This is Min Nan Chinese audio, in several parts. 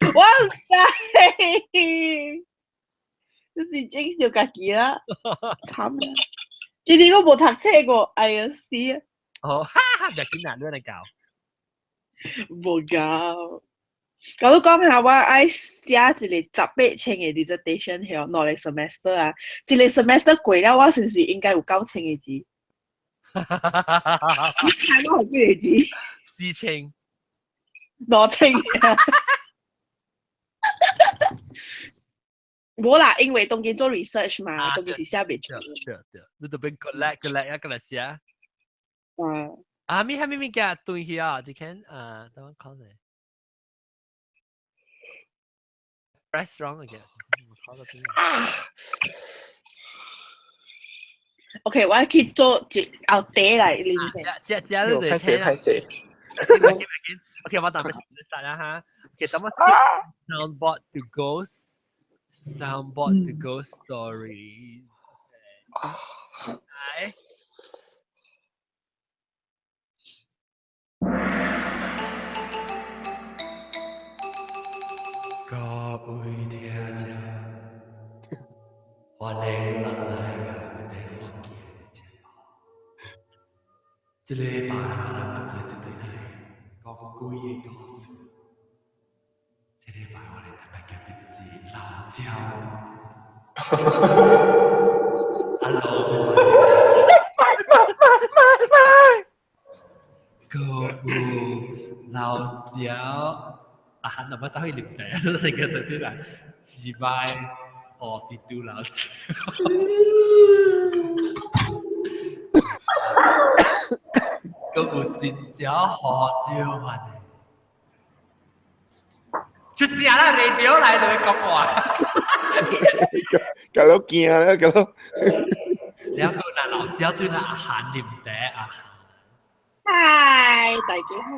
我毋知，這是整笑家己啦，慘啦！呢啲我無讀冊過，哎呀死啊！哦，哈哈，唔緊難，你嚟教。無教。我都講下，我愛寫一個18,000個 dissertation 曉，兩個 semester 啊，一個 semester 過了，我是毋是應該有9,000個字？你猜我有幾個字？4,000。2,000啊！無啦，因為當今做 research 嘛，當今是寫袂出。對對，你都變 collect collect 一個嚟寫。嗯。啊，咪係咪咪嘅對起啊？這間啊，等我看下。Press wrong again. 啊。OK，我去做一後茶來啉先。這這你拍攝拍攝。 OK，我等下先啦哈。OK，等我 soundboard to ghost, soundboard to ghost stories。來。各位聽者，歡迎咱來到阮的福建節目。這禮拜我咱閣做佇對來講鬼的故事。這禮拜我哋特別嘉賓是老焦。Hello。閣有老焦。啊，那麼走去啉茶，那個對對啦，自擺哦，滴嘟老師。閣有新椒胡椒飯的，出聲啦，radio 來就會講話。搞到驚啦，搞到。了個那老焦對那阿韓啉茶啊。嗨，大家好。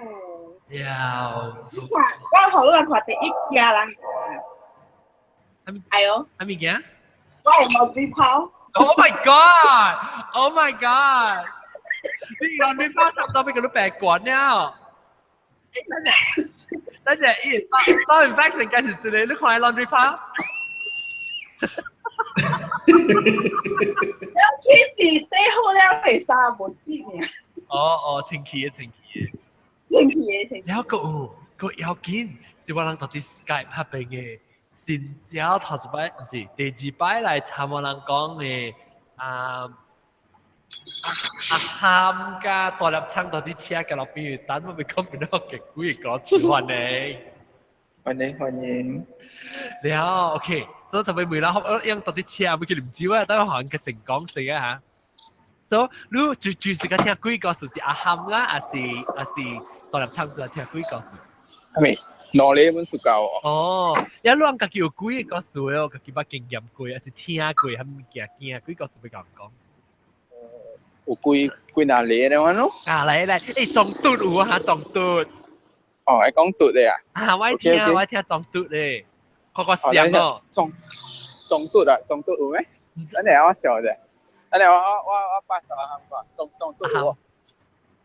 了。我好你看第一家人。哎喲。啥物件？我係冇嘴炮。 Oh my god! Oh my god! 你讓你發差唔多俾佢都白管了。等陣，咦？收 infection 計時你，你看 laundry 泡？其實洗好了會衫無折爾。哦哦，清氣嘅清氣嘅。清氣嘅清氣。了個有個要緊，是我人到佇 Skype 那邊嘅新椒頭一擺，毋是第二擺來參我人講嘅啊。阿喊甲大粒倉到底車甲路邊等，我咪講變到極鬼個事，歡迎。歡迎歡迎。了 OK，所以特別每人學用到底車，咪去啉酒啊，等我行嘅成功性啊嚇。所以你最最時間聽鬼故事是阿喊啦，還是還是大粒倉是聽鬼故事？係咪？攞你本書教哦，一路家己有鬼故事哦，家己捌經驗過，還是聽過，還物件驚鬼故事欲共講？有幾幾若個咧款咯？啊來來，欸撞嘟有啊，撞嘟。哦，會講嘟的啊？啊，我愛聽，我愛聽撞嘟咧，看看像哦。撞撞嘟啊，撞嘟有咩？等下我笑者，等下我我我八十啊，撞撞嘟有。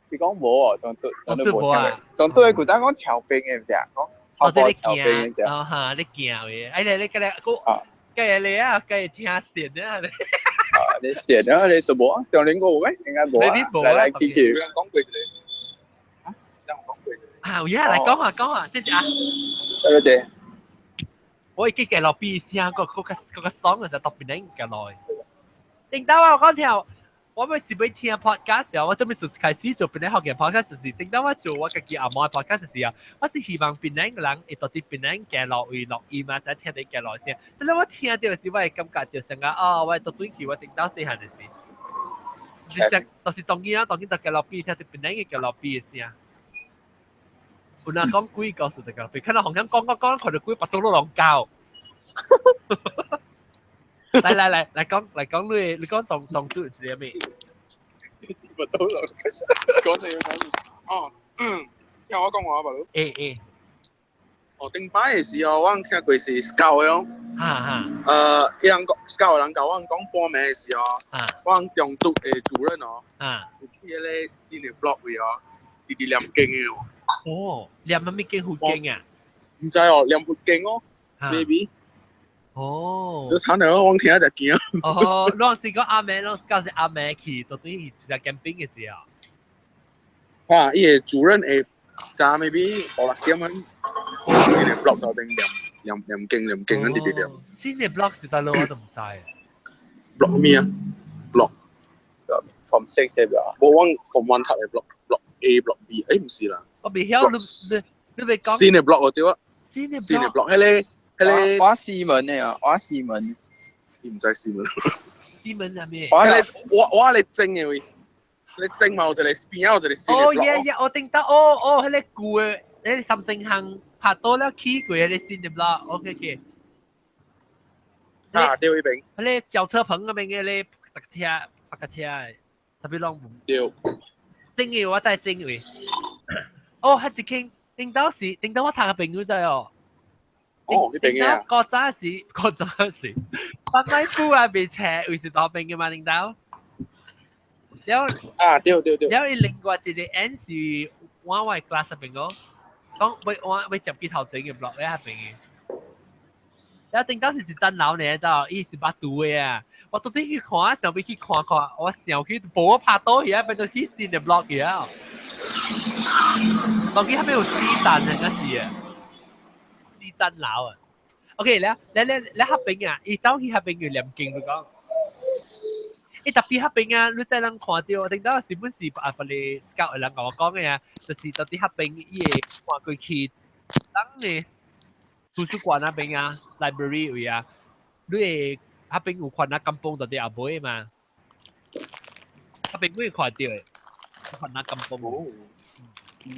伊講無哦，撞嘟撞嘟無聽過。撞嘟的古早講橋邊的毋是啊？講超過橋邊的是哦哈，你行的，哎你你今日個，今日你啊，今日聽線啊你。啊！你線啊！你都無啊？中林過有咩？應該無啊。來來去去，講過一個。啊？講過一個。啊，有影來講下講下，這是啊。多謝。我會記得路邊聲，個個個個爽嘅時候特別能個來。頂到我講聽，我咪是欲聽 podcast 時候，我準備開始做檳城福建 podcast 時，頂到我做我家己阿媽 podcast 時候，我是希望檳城嘅人會到佇檳城行路位錄音嘛，使聽到行路聲。但是我聽到時，我會感覺到成個哦，我倒轉去，我頂到細漢的時，是像，就是當今啊，當今到行路邊聽到檳城嘅行路邊的聲。有人講鬼故事就行路邊，看到紅香講講講，看到鬼腹肚攏攏狗。來來來，來講來講你，你講撞撞拄一個咩？腹肚攏講啥講？哦，嗯，聽我講話無？欸欸。哦，頂擺的時候，我聽過是 Scout 的哦。哈哈。伊人講 Scout 的人共我講半暝的時候，我中毒的主任哦，有去彼個新的 block 位哦，直直念經的哦。哦，念啥物經？佛經啊？毋知哦，念佛經哦，maybe。哦。這慘了，我聽就驚。哦，攏是講阿妹，攏是講是阿妹去，到底是食 camping 嘅時候。啊，伊個主任會早 maybe 五六點啊，伊個 block 頭邊念念念經念經，直直念。新嘅 block 是在哪我都唔知。 block 咩啊？block form 6 嘅 block。無我 form 1 讀嘅 block，block A block B，欸唔是啦。我未曉你你未講。新嘅 block 我對啊。新嘅新嘅 block，彼個彼個。我四門嘅啊，我四門。你唔知四門。四門係咩？我我我咧正嘅位，你正嘛有一個邊仔有一個新嘅 block。哦耶耶，我頂得，哦哦，彼個舊嘅，彼個三星巷拍多了起過彼個新嘅 block，OK OK。啊，對彼邊。彼個轎車棚嗰邊嘅咧，泊車泊架車嘅，特別攏無。對。正嘅我知正位。哦，彼一間頂到是頂到我讀嘅朋友知哦。哦，你朋友啊？古早時，古早時，班米夫啊，被車為是大兵嘅嘛，頂到。了啊，對對對。了伊另外一個 N 是我我 class 入邊個，講欲我欲接佢頭前嘅 block 咧入邊嘅。了頂到時是真老呢，就伊是捌拄的啊。我到底去看，想欲去看看，我想去無拍倒去啊，變做去新嘅 block 去啊。當佢後面有四層啊，嗰時啊，四層樓啊。OK，了了了了合邊啊，伊走去合邊去念經就講。伊特別合邊啊，你在人看到，頂到是本是啊，別個 scout 的人共我講的啊，就是到底合邊伊會看過去，當個圖書館那邊啊，library 位啊，你會合邊有看那甘榜到底後尾嘛？合邊會看到的，看那甘榜。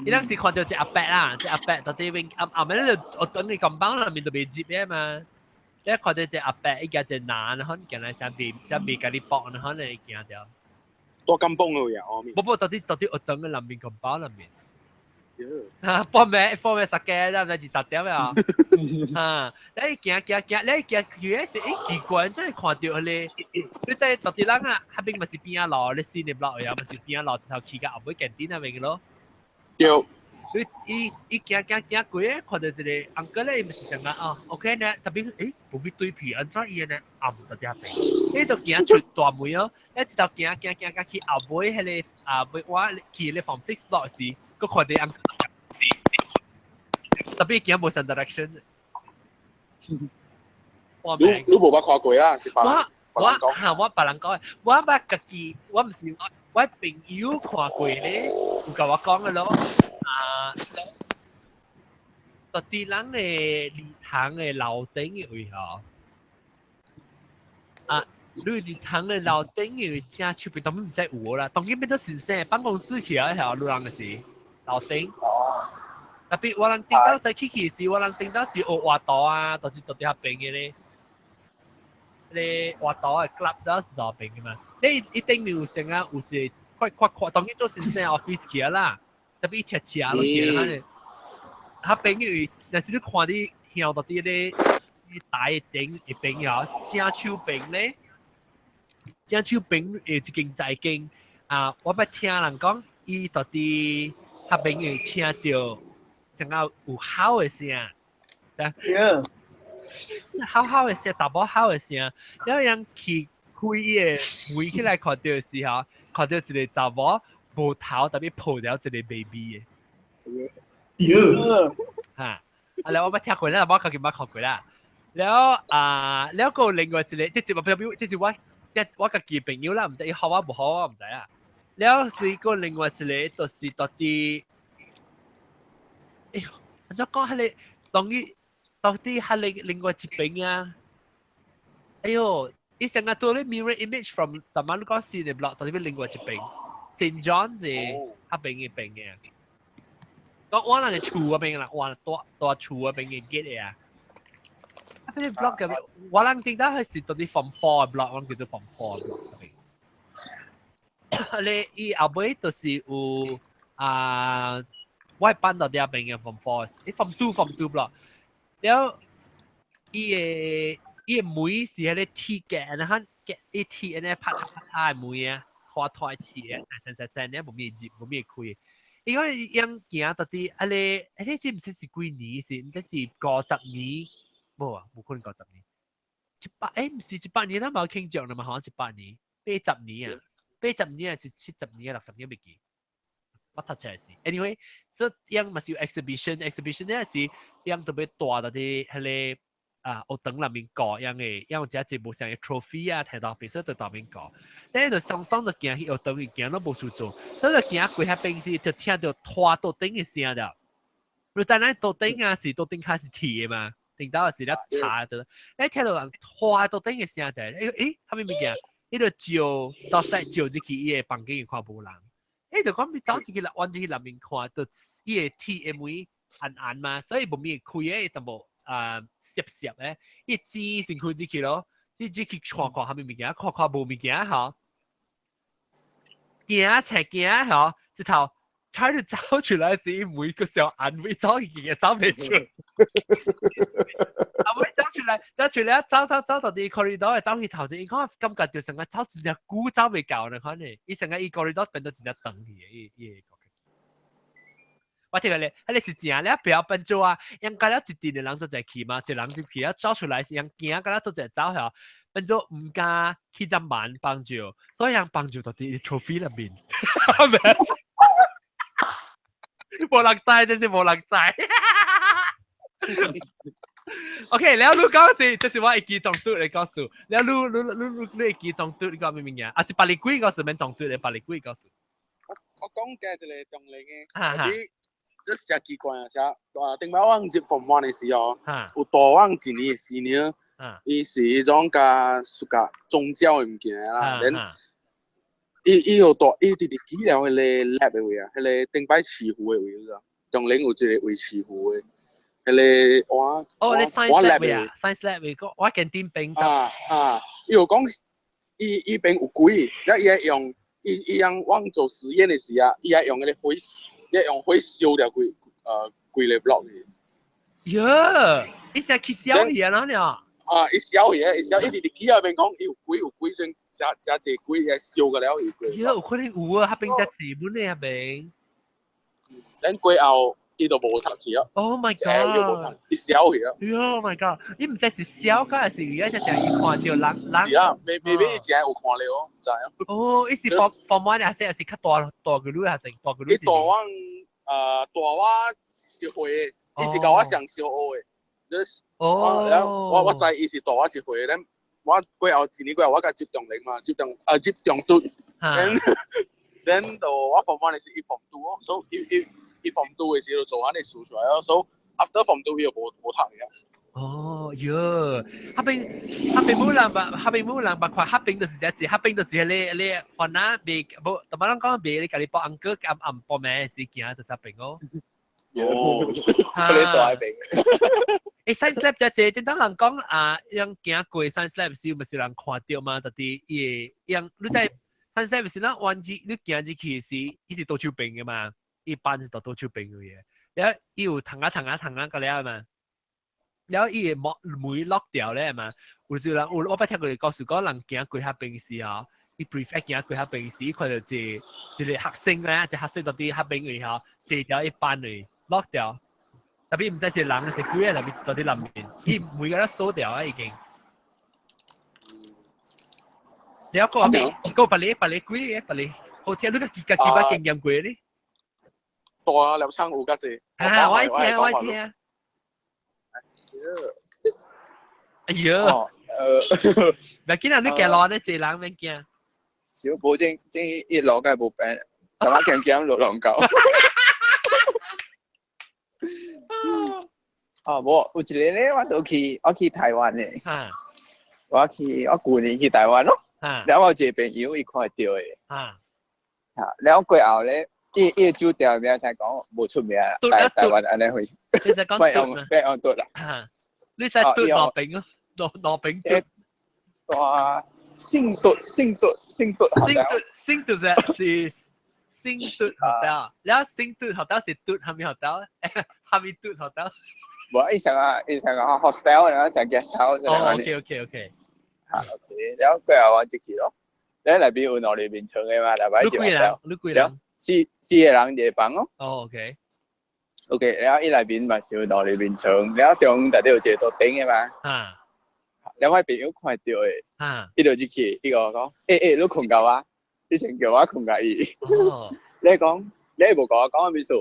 伊當時看到一阿伯啦，一阿伯到底邊後後面就我等你甘榜內面就袂入的嘛。你看到一阿伯，伊行一個男，可能行來啥邊啥邊共你搏，可能會行著。多甘榜的位啊，後面。無無，到底到底學堂的內面甘榜內面。哈，半暝半暝十幾，才毋知20點啊。哈，你行行行，你行去的時，欸奇怪，怎會看著彼個？你知到底人啊，彼邊嘛是邊仔路，你新的 block 啊，嘛是邊仔路，一頭去到後尾見頂那邊咯。對。你伊伊行行行過，看到一個 uncle 咧，伊嘛是想講哦，OK 呢，特別欸，無咩對皮，按怎伊呢暗到遮邊？伊就行出大門哦，一直頭行行行行去後尾彼個啊，尾我去咧 form 6 block 時，閣看到 uncle，特別行無相 direction。你你無捌看過啊？是別我我嚇我別人講，我捌家己，我毋是我我朋友看過咧，有共我講的咯。啊，到底人的禮堂的樓頂的位吼，啊，你禮堂的樓頂的位正手邊當然毋知有無啦，當然變做先生辦公室起來吼，你人的是樓頂。特別我人頂到時去去時，我人頂到時學畫圖啊，就是到底遐邊的咧，咧畫圖的 club 就是到邊的嘛。你一定面有成啊，有一個快快快，當然做先生 office 起來啦。特別斜斜落去，反正較朋友，若是你看你向到底咧，你大頂一邊哦，正手邊咧，正手邊有一間財經啊，我捌聽人講，伊到底較朋友聽著，像啊有吼的聲，對，吼吼的聲，查某吼的聲，然後人去開伊的門起來看著的時候，看著一個查某。無頭，特別抱著一個 baby 的。喲，哈，啊，了我捌聽過啦，我家己捌看過啦。了啊，了閣有另外一個，這是我朋友，這是我我家己朋友啦，毋知伊好我無好我毋知啊。了是閣另外一個，就是到底，哎喲，按怎講？彼個當伊到底彼個另外一邊啊？哎喲，伊成日做咧 mirror image from 逐擺你講新的 block，到底另外一邊。St. John's 是彼邊的邊嘅，講我人的厝嗰邊啦，我大大厝嗰邊嘅 gate 的啊。彼個 block 嘅，我人記得係是到底 form 4 的 block，我叫做 form 4 的 block 嗰邊。你伊後尾就是有啊，我班到啲邊嘅 form 4，伊 form 2 form 2 block。了，伊的伊的門是彼個鐵嘅，然後伊鐵按呢拍擦拍擦的門啊。拖拖鐵，散散散咧，無咩入，無咩開。因為樣行到啲啊你，你知唔知是幾年？是唔知是50年？無啊，無可能五十年。100唔是100年啦，冇傾著啦嘛，可能100年，80年啊，80年還是70年啊，60年未記。我讀冊是，anyway，所以樣嘛是有 exhibition，exhibition 咧是樣特別大到啲彼個啊，學堂內面掛樣嘅，樣有隻無像嘅 trophy 啊，提到邊，所以就當面掛。咧就雙雙就行去學堂，伊行都無事做，所以就行過遐邊時就聽到拖桌頂嘅聲了。你知影桌頂啊是桌頂較是鐵的嘛？頂到是咧查的，你聽到人拖桌頂嘅聲就係，啥物物件？伊就照到時照入去伊的房間，看無人。就講你走進去，彎進去內面看，就伊個鐵的門暗暗嘛，所以無咪開的，淡薄啊澀澀的，伊錢先開進去咯，你進去看看啥物物件，看看無物件吼，行斜行吼，這頭 try to 走出來時，每個小暗位走去嘅走袂出，啊尾走出來，走出來，走走走到啲 corridor 走去頭先，伊看感覺就成個走一隻久走袂到呢，可能伊成個伊 corridor 變到一隻長去嘅，伊伊個。我聽個咧，彼個是正咧，不要變做啊，應該了一陣的人做者去嘛，一人入去啊，走出來是用行，敢若做者走吼，變做毋敢去針慢幫助，所以人幫助到佇 trophy 內面。無人知，真是無人知。OK，了你講是，這是我會記中毒的故事。了你你你你你會記中毒，你講咩物件？啊是別個鬼故事免中毒的，別個鬼故事。我講嘅一個中齡的，你這是真奇怪啊！這啊，頂擺我入 form one 的時候，有大我一年的 senior，伊是彼種較屬較宗教的物件啦，連伊伊有大伊直直記了彼個 lab 的位啊，彼個頂擺飼魚的位啊，中齡有一個位飼魚的，彼個我哦，你 science lab 位啊，science lab 位個我見點冰啊啊，伊有講伊伊邊有鬼，了伊愛用伊伊用我做實驗的時啊，伊愛用彼個火，伊愛用火燒掉規個 block 去。喲，伊是去燒去啊，喏呢？啊，伊燒去，伊燒，伊直直記入面講，伊有鬼有鬼陣，誠誠濟鬼，伊燒個了伊鬼。喲，有可能有啊，彼邊才濟本的彼邊。咱過後，伊就無讀去啊。 Oh my god！伊燒去啊。 Oh my god！伊毋知是燒，還是伊只正伊看著人人。是啊，未未必伊真有看著，毋知啊。哦，伊是 form form one 還是還是較大大個女還是大個女？伊大我大我一歲，伊是佮我上小學的。就是哦，我我知伊是大我一歲，咱我過後一年過後我共接中齡嘛，接中接中讀，then then 就我 form one 是伊 form two 哦，所以伊伊伊 form two 的時就做按呢事出來哦，所以 after form two 伊就無無讀去啊。哦喲，彼邊彼邊冇人捌，彼邊冇人捌看，彼邊就是這隻，彼邊就是彼個彼個番仔賣，無，淡薄人講賣，你家己報紅哥暗暗報名時行就是彼邊哦。哦，佢哋大邊。 Science lab 這這，頂當人講啊，樣行過 science lab 時，毋是人看著嘛？特佇伊會樣，你知 science lab 是咱彎入，你行入去時，伊是倒手邊的嘛？伊班是倒倒手邊的嘢，了伊有窗仔窗仔窗仔個了嘛？了伊會門門 lock 掉咧嘛？有時人有我捌聽過故事講，人行過彼邊時吼，伊 prefect 行過彼邊時，伊看著一一個學生咧，一個學生佇彼邊位吼，坐掉一班位 lock 掉。特別毋知是人是鬼啊，特別佇內面，伊每個都鎖掉啊已經。了個咩？個別個別個鬼嘅別個，好聽你個幾個幾百經驗過咧？大啊，立倉有較濟。啊，我愛聽，我愛聽。哎喲，袂緊啊，你行路呢，濟人免驚。小寶正正一路梗係無病，大家驚驚落浪狗。哦，無，有一個咧，我都去，我去台灣咧。我去，我舊年去台灣咯。了我有一個朋友，伊看會著的。了過後咧，伊伊個酒店名才講無出名，台台灣按呢會。你使講嘟嘛？別用嘟啦。你使嘟羅賓咯，羅羅賓嘟。哇！姓嘟，姓嘟，姓嘟，姓嘟，姓嘟是姓嘟 hotel，了姓嘟 hotel 是嘟啥物 hotel？啥物嘟 hotel？無，伊上啊，伊上啊 hostel，然後上 guest house。哦，OK OK OK。嚇，OK，了過後我就去咯。你內邊有兩個眠床的嘛，內邊你幾人？你幾人？四個人一個房哦。哦，OK。 OK，然後伊內面嘛是有兩個眠床，然後中間內底有一個桌頂的嘛。然後我朋友看著的，伊就入去，伊共我講：欸欸，你睏共我，你先叫我睏共伊。你講，你無共我講啥物事，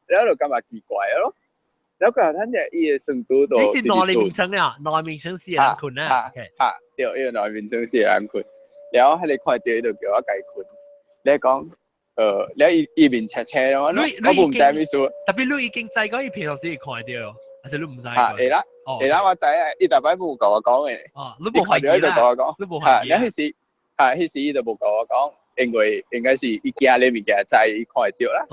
然後就感覺奇怪咯。然後過後等下伊的床拄就你是兩個眠床啊？兩個眠床四個人睏啊？OK。哈，對，伊個兩個眠床四個人睏，然後彼個看著伊就叫我共伊睏。你講，然後伊伊面青青咯，我我毋知啥物事。特別你已經知講伊平常時會看著，還是你毋知？哈，會啦，會啦，我知啊，伊逐擺無共我講的。哦，你無懷疑啦？你無懷疑？然後彼時，哈，彼時伊就無共我講，因為應該是伊驚你物件知伊看會著啦。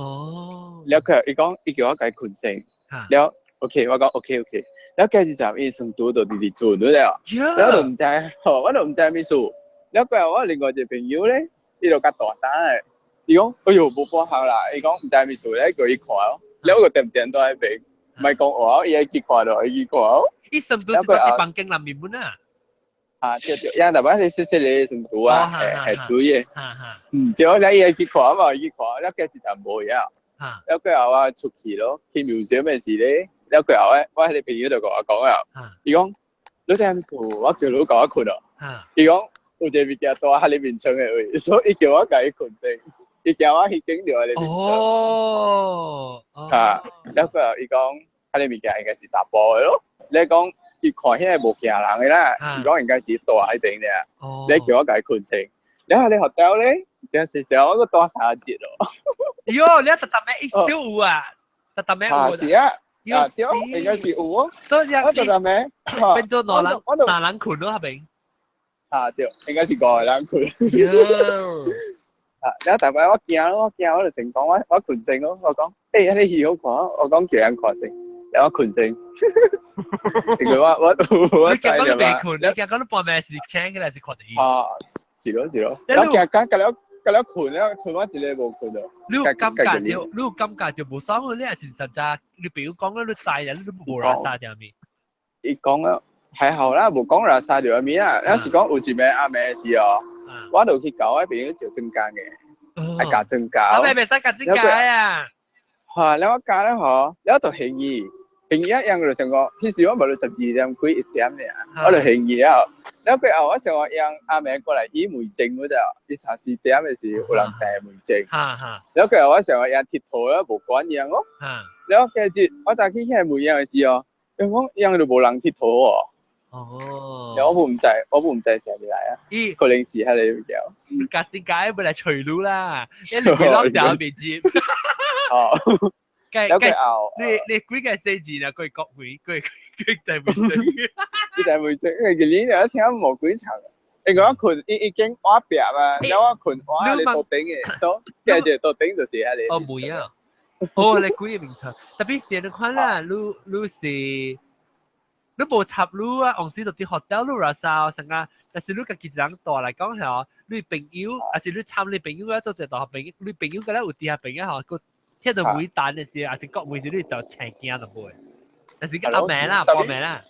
然後佢伊講，伊叫我共伊睏先。然後 OK，我講 OK OK。然後過一陣，伊床拄就直直轉了，然後就毋知，吼，我就毋知啥物事。然後過後我另外一個朋友咧，伊就較大膽的，伊講：哎喲，無半項啦！伊講毋知啥物事咧，叫伊看咯。然後我點點都喺邊，毋係講話，伊愛去看咯，伊去看咯。伊床拄是佇房間內面本啊？啊，對對，因逐擺是細細個床拄啊，係係處的。嗯，對，了伊愛去看嘛，伊去看，了過一陣無影。了過後我出去咯，去 museum 的時咧，了過後我我彼個朋友就共我講啊，伊講你知啥物事？我叫你共我睏咯。伊講有一個物件蹛佇你眠床的位，所以伊叫我共伊睏先，伊驚我去經著彼個眠床。哈，了過後伊講，彼個物件應該是查埔的咯。你講伊看起來無驚人的啦，伊講應該是蹛彼邊爾。你叫我共伊睏先，然後你 hotel 咧，真是時我閣蹛3日咯。喲，你特特咩意思有啊？特特咩有？啊是啊，啊對，應該是有哦。所以我特特咩？變做兩人三人睏咯，係咪？啊對，應該是五個人睏。啊，然後逐擺我驚咯，我驚我就成講我我睏先咯，我講，欸，彼個戲好看，我講叫人看先，然後我睏先。因為我我我你驚講你袂睏，你驚講你半暝是醒起來是看著伊。啊，是咯是咯，我驚講甲了甲了睏了，剩我一個無睏咯。你有感覺著，你有感覺著無爽，你也是實在，你朋友講了，你知啊，你都無拉啥條物。伊講了還好啦，無講拉啥條物啦。抑是講有一暝暗暝時哦，我就去共我朋友借妝工的，愛教妝教。阿妹袂使教妝教啊！哈，了我教了吼，了就興伊，興伊啊，樣就想講，彼時我無12點幾1點爾，我就興伊啊。了過後我想講，樣暗暝過來醫門診嗰陣，伊3、4點的時有人訂門診。了過後我想講，樣鐵頭啊無管樣哦。了過日我早起起來問樣的時哦，伊講樣就無人鐵頭哦。了我毋知，我毋知啥物來啊。伊可能是彼个物件。教妝教欲來揣你啦，你幾粒條未接。哦。計計你你幾個細字啊？佢國語，佢佢大門證。伊大門證，因為今年我聽無幾層。因為我睏伊已經瓦壁嘛，了我睏瓦佇桌頂的，所以計一個桌頂就是彼个。哦，袂啊。哦，你幾個名稱？特別是你看啦，你你是你無插你啊，往時就佇 hotel 你拉啥成啊？但是你家己一人蹛來講吼，你朋友，還是你參你朋友啊，做一個大學朋友，你朋友敢若有佇遐朋友吼，閣聽著每單的時，還是國每時你就青驚就袂。但是暗暝啦，半暝啦。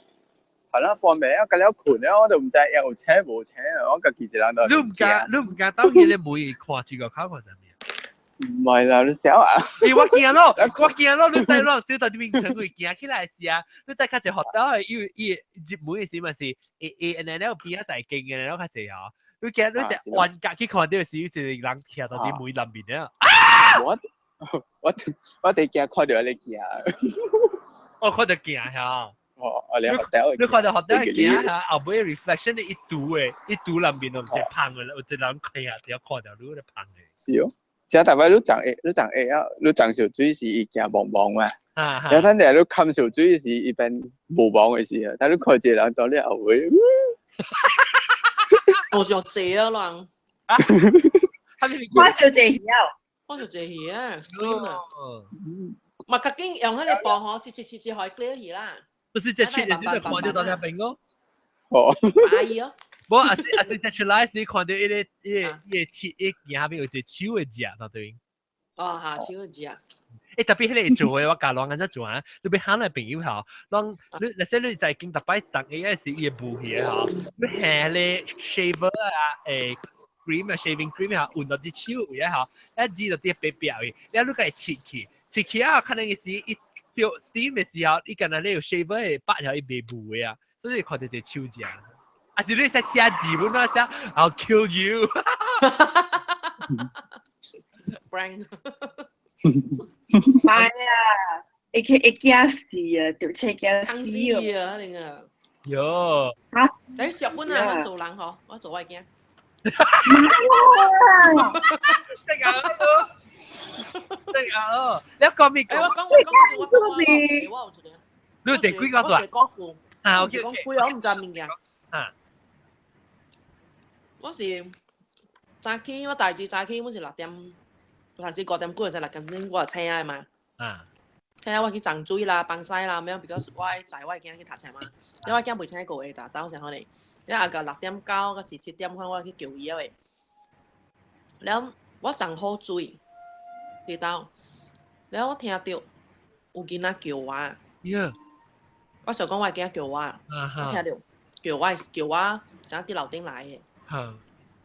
係啦，半暝啊，甲了睏了，我就毋知有請無請啊，我家己一人就。你毋敢，你毋敢走去咧門看住個口看啥物？毋係啦，你痟啊！欸，我驚咯，我驚咯，你知咯，小到啲眠床會驚起來時啊，你知較濟學校伊伊入門的時嘛是，會會按呢了邊仔大間的了較濟吼，你驚你只彎角去看著時，有一個人徛佇你門內面了。我我我哋驚看著你驚。我看著驚嚇。哦，你學校你看著學校驚嚇，後尾 reflection 一堵的，一堵內面有一個芳的，有一個人開啊，直接看著你咧芳的。是哦。其實逐擺你撞會，你撞會啊，你撞燒水時伊驚茫茫嘛。然後等下你冚燒水時，伊變無茫的時候，但你看一個人佇你後尾。無上濟啊人。看小濟魚啊！看小濟魚啊，嘛。嘛，較緊用彼個布吼，切切切切開 clear 去啦。不是這切，你就看著當下邊哦。哦。阿姨哦。無，啊是啊是，這出來時看著伊個伊個伊個手，伊鏡下邊有一個手的跡佇對。哦，哈，手的跡。欸，特別彼個做的，我教人按怎做啊？你欲喊來朋友吼，攏你若說你在經逐擺送伊，抑是伊會無去吼，你下咧 shaver 啊，欸， cream 啊，shaving cream 啊，換到啲手位啊，嗬，一擠到啲白白嘅，你你個切去，切去啊，可能是一掉 steam 嘅時候，伊敢若你有 shaver 嘅拔條伊袂霧嘅啊，所以看到隻手正。啊是你識寫字本啊，寫 I'll kill you。 Prank。唔係啊，會會驚死啊，掉車驚死啊，肯定啊。喲。誒，小本啊，我做人嗬，我做我驚。這個，這個，你講咩？我講我講我講我你有這幾個數啊？個數。啊，OK OK。幾我唔知物件。啊。我是早起，我大致早起，我是6點，還是5點幾就6點鐘我就醒啊嘛。啊。醒我去沖水啦、放屎啦，咁樣，because 我愛載我囝去讀冊嘛。因為我囝袂醒過下晝時可能，你啊到6點九，還是7點半我去叫伊啊喂。了我沖好水，佇兜，了我聽著有囡仔叫我。我想講我囝叫我，我聽著叫我叫我，怎佇樓頂來的。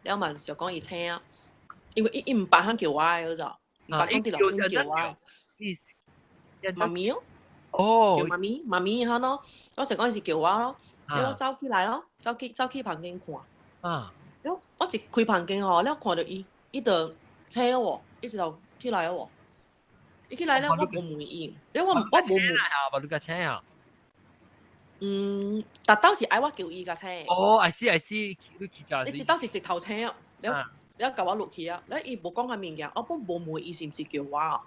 了嘛想講伊醒，因為伊伊毋捌喊叫我的，嗰毋捌講佇樓頂叫我。媽咪哦，哦，叫媽咪，媽咪嚇咯，我想講伊是叫我咯，了我走起來咯，走去房間看。啊！了我一開房間吼，了看著伊，伊就醒喎，伊一頭起來喎，伊起來了，我無問伊，了我我無問。啊，無你共請啊？嗯，特兜是愛我叫伊共請。哦，I see I see，你去教。你一兜是直頭請，了了共我落去啊，了伊無講啥物件，我本無問伊是毋是叫我啊。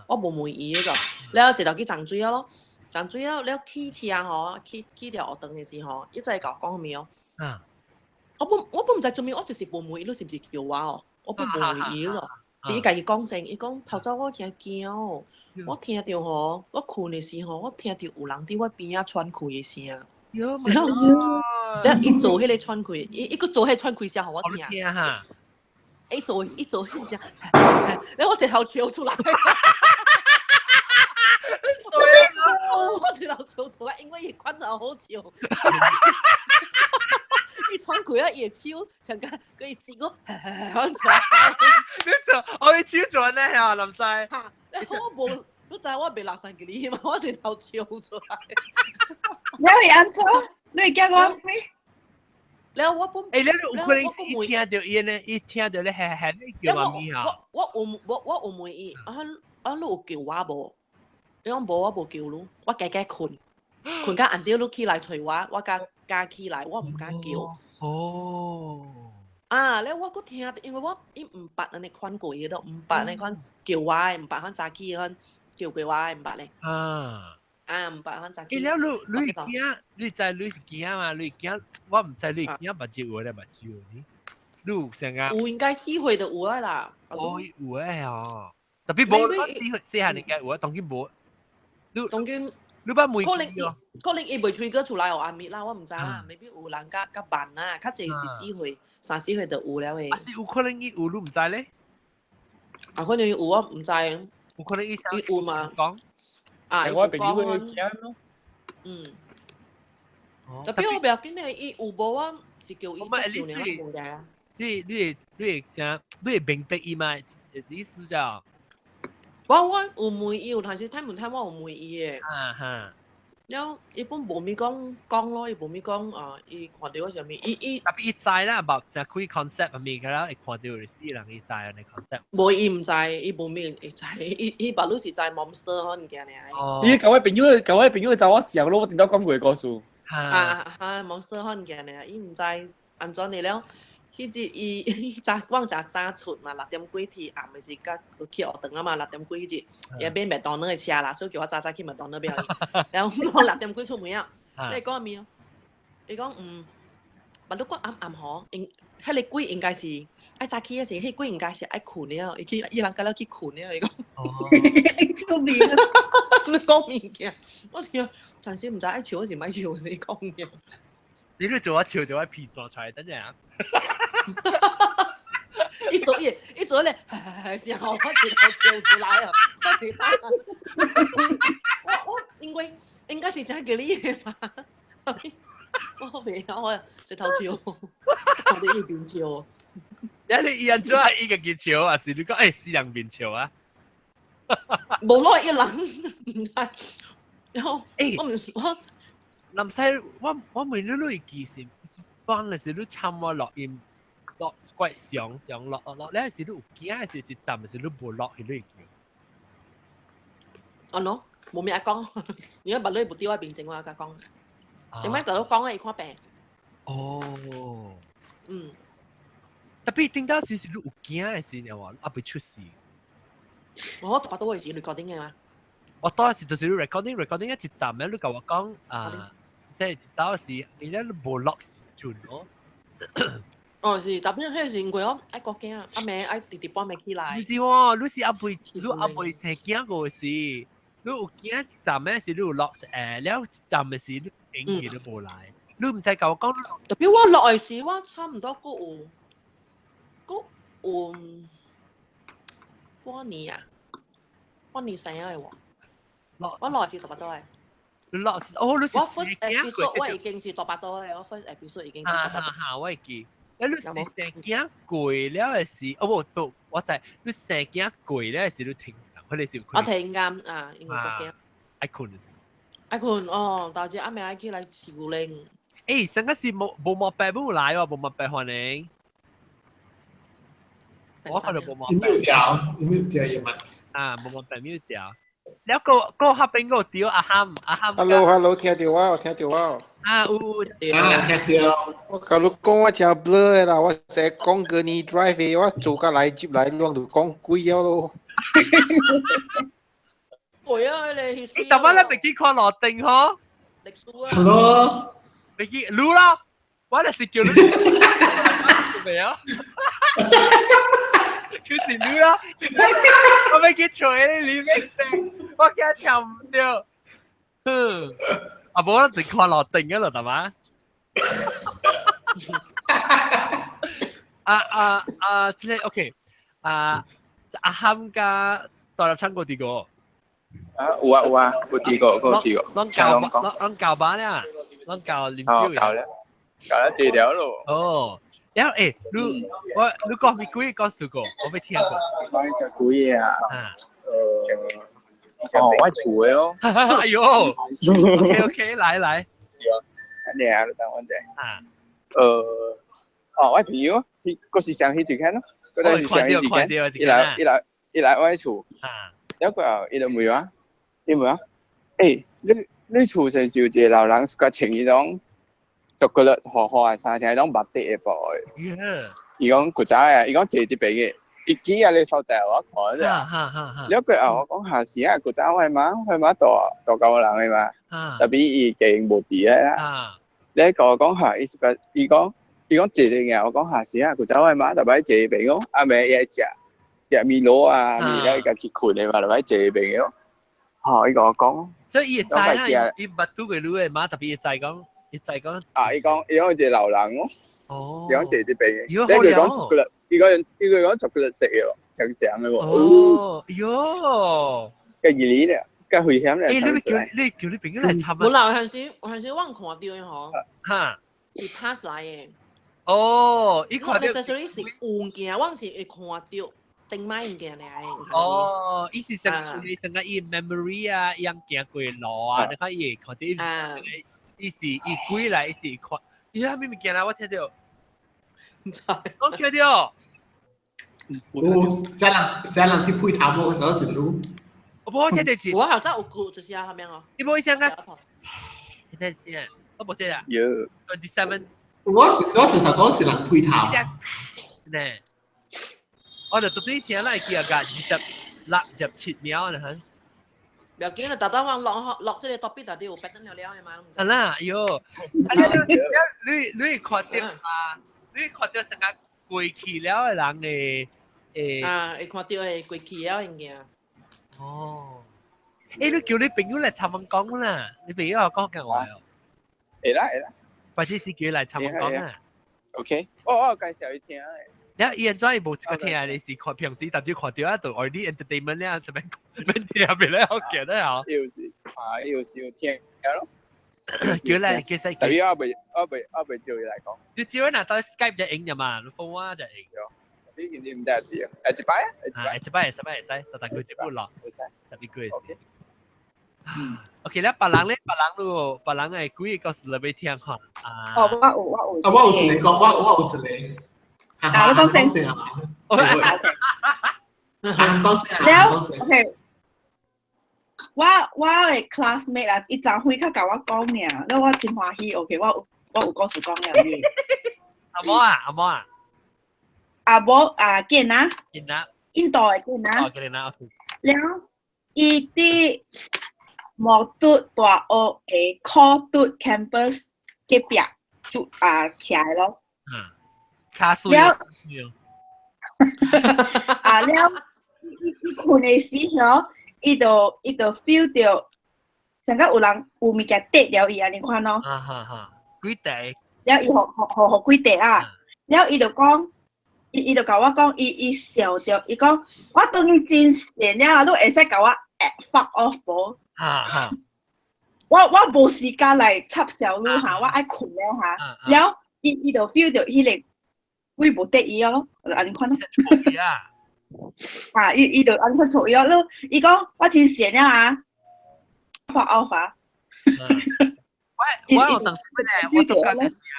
我無問伊迄個，了一頭去沖水啊咯，沖水啊，了起車吼，去去條學堂的時候，伊再共我講啥物哦。我本毋知做物，我就是無問伊，你是毋是叫我哦？我本無問伊咯。伊家己講先，伊講頭早我真驚哦，我聽著吼，我睏的時候，我聽著有人佇我邊仔喘氣的聲。了了，伊做彼個喘氣，伊伊閣做彼個喘氣聲，予我聽。聽哈。伊做彼個聲，了我一頭笑出來。我一頭笑出來，因為伊款頭好笑。伊喘氣啊，伊的手像個佢伊指我，我出來。你做，我的手做呢嚇，林西。嚇！我無，你知我袂垃圾給你嘛？我一頭笑出來。你會按怎？你會驚我咩？了我本，欸，你有可能是伊聽著伊呢，伊聽著咧，嘿嘿，你叫媽咪哈？我有問伊，啊啊，你有叫我無？伊講無，我無叫你，我加加睏，睏到暗暝你起來揣我，我才敢起來，我毋敢叫。哦。啊，了我閣聽，因為我伊毋捌按呢款過的，都毋捌按呢款叫我的，毋捌款早起款叫過我的，毋捌咧。啊。啊，毋捌款早起。欸，了你你驚，你知你驚嘛？你驚，我毋知你驚目睭有咧目睭呢？你有啥啊？有應該4歲就有啊啦。哦，有的哦。特別無，4歲細漢應該有啊，當今無。你當今你捌問可能可能伊袂吹過出來予阿咪啦，我毋知啦，未必有人較較慢啊，較濟是四歲、三四歲就有了的。啊是有可能伊有，你毋知咧？啊，可能伊有我毋知。有可能伊伊有嘛？講啊，我朋友會驚咯。嗯。特別我不要緊咧，伊有無我是叫伊接受爾，無問題啊。你會啥？你會明白伊嘛？意思就？我有問伊，有但是睇唔睇我有問伊的。啊哈。了，伊本無咪講講咯，伊無咪講啊，伊看著我啥物，伊伊特別伊知啦，無就開 concept 物，佢啦會看著死人伊知按呢 concept。無伊毋知，伊無咪會知，伊伊把汝是知 monster 可物件爾。哦。伊舊位朋友，舊位朋友就我時候咯，我聽到講過故事。啊啊，monster 可物件爾，伊毋知按怎的了。彼日伊早我誠早出嘛，6點幾天暗的時甲去學堂啊嘛，6點幾彼日伊買麥當勞的車啦，所以叫我早早去麥當勞買。然後我6點幾出門啊，你講啥物？伊講嗯，嘛你講暗暗吼，應彼個鬼應該是愛早起的時，彼個鬼應該是愛睏了，伊去伊人甲了去睏了，伊講。出名。你講物件，我聽，暫時毋知愛笑還是莫笑，是講物件。你都做我笑就我皮撞出來，等陣啊！一做伊，一做咧，時候我一頭笑出來啊！我因為應該是真叫你的嘛，我袂曉，我一頭笑，我佇一邊笑。你伊人做啊，伊家己笑啊，是你講死人面笑啊？無咯，一人唔知。然後我唔是我，林西，我問你，你會記是幫的是你參我錄音落怪上上落落落，你係是你有驚，還是一站是你無落去你會記？哦喏，無咩講，而家物你無佇我面前，我甲講。點解大佬講伊看病？哦，嗯。特別頂當時是你有驚的時候，啊未出事。我大多位置 recording 嘅嘛。我當時就是 recording 一站咧，你甲我講啊，即係一當時你咧無落準咯。哦，是，特別迄時因為我愛顧囝，阿妹愛直直半暝起來。唔是喎，你是阿妹，你阿妹生囝個時，你有驚一站咧是你有落了一站的時你影去都無來，你唔知甲我講。特別我落的時，我差唔多閣有閣有半年啊，半年生的喎。我落是大巴肚的。落哦，你是我 first episode 我已經是大巴肚的，我 first episode 已經是大巴肚。哈，我會記。你生囝過了的時，哦不不，我知你生囝過了的時，你停，佢哋是。我停監啊，因為個囝。愛睏。愛睏哦，但是阿妹愛起來飼牛奶。上個是無無毛白冇來喎，無毛白歡迎。我看到無毛白。有條，有條也蠻。啊，無毛白沒有條。了個個合邊個掉阿涵阿涵。 Hello，Hello，聽到我，聽到我。啊有。啊，聽到。我甲你講，我真 blur 的啦，我成日講過你 drive 的，我做甲來接來，攏就講鬼了咯。對啊，你。你尋晚咧未去看路定嗬？歷史啊。 Hello。未去，擼咯，我就是叫你。未啊？佢是擼咯，我未去揣你，你咩聲？我驚聽唔到。哼，啊無，我就看路定嘅咯，係嘛？啊啊啊！這個 OK，啊阿涵加大粒唱過啲歌。啊有啊有啊，有聽過，有聽過。攏教攏攏教班啊，攏教啉酒。教了，教了這條咯。哦，然後你我你講咪幾個故事過？我未聽過。講只幾個啊？啊。哦，我厝的咯。哎呦，OK OK，來來。你啊，你等我者。啊。哦，我朋友，佢嗰時上去一間咯，嗰陣時上去一間，伊來伊來伊來我厝。啊。了過後，伊就問我，伊問我，你厝是有一個老人，較穿彼種巧克力花花的衫，像彼種目的的布的。伊講古早的，伊講坐這邊的，伊記啊個所在我看者。了過後我講下是啊，古早我媽，我媽大大高人的嘛，特別伊家無佇個啦。你甲我講下，伊是個，伊講伊講坐個爾，我講下是啊，古早我媽特別坐邊講，暗暝伊愛食。食麵螺啊，麵了伊家己睏的嘛，就擺坐邊咯。吼，伊甲我講，所以伊會知啦，伊捌拄過女的媽，特別伊知講，伊知講。啊，伊講伊講一個老人哦，哦，伊講坐這邊的，伊講巧克力，伊講伊講巧克力色的喎，長長的喎。哦，喲，個二年咧，個危險咧。你叫你叫你朋友來參啊？本來有陣時有陣時我看到的吼，哈，是 pass 來的。哦，伊看到。 necessarily 是有物件，我是會看到。定買物件來。哦，伊是成伊成個伊 memory 啊，伊樣行過路啊，你看伊會看到，伊是伊過來，伊是看，伊啥物物件啦？我聽到，唔知，我聽到。有啥人啥人去配頭毛的時候是滷？我無聽到是。我好像有句就是啊，咁樣哦。你無意思啊？你睇先，我無聽啊。有。 27。我是我事實講是人配頭。呢？我就獨對聽啦，記啊個26、27秒啦嚇。不要緊啦，特登我落落這個 topic 到底有 pattern 了了的嘛？啊啦，喲，你看到啊？你看到成個過去了的人的啊，會看到的過去了的物件。哦，你叫你朋友來參問講啦，你朋友有講緊話哦。會啦會啦，或者是叫伊來參問講啊。 OK，我介紹伊聽。你伊安怎伊無一個聽啊？你是看平時甚至看到啊，就愛啲 entertainment 咧，什麼免聽別咧好記得哦。有時啊，有時有聽咯。叫來叫使。特別我未招伊來講。你只要拿到 Skype 就用啫嘛，你 phone 話就用。你今日唔得啲啊？一擺啊？啊，一擺會使，會使，逐個月一本咯，11個月是。OK 咧，別人咧，別人咯，別人嘅幾個故事你欲聽看啊？哦，我有，我有。啊，我有一個講，我有一個。啊，你講先。啊，講先。了，OK。我的 classmate 啊，伊昨昏較共我講爾，了我真歡喜。OK，我有故事講了呢。阿某啊，阿某啊。阿某啊，見啊。見啊。印度的見啊。哦，見啊，OK。了，伊佇莫都大學的考嘟 campus 隔壁住啊徛的咯。嗯，卡水。了。啊了，伊睏的時候，伊就 feel 到，像講有人有物件滴著伊按呢款咯。啊哈哈，幾塊？了伊予予予幾塊啊？了伊就講，伊就共我講，伊笑著，伊講我當伊真善了，你會使共我 fuck off 無？哈哈，我無時間來插潲你哈，我愛睏了哈。了，伊就 feel 到彼個鬼無滴伊咯，就按呢款咯。啊！伊就按呢款錯伊咯，你伊講我真善了啊，fuck off 啊！我有當時咧，我做工嘅時啊，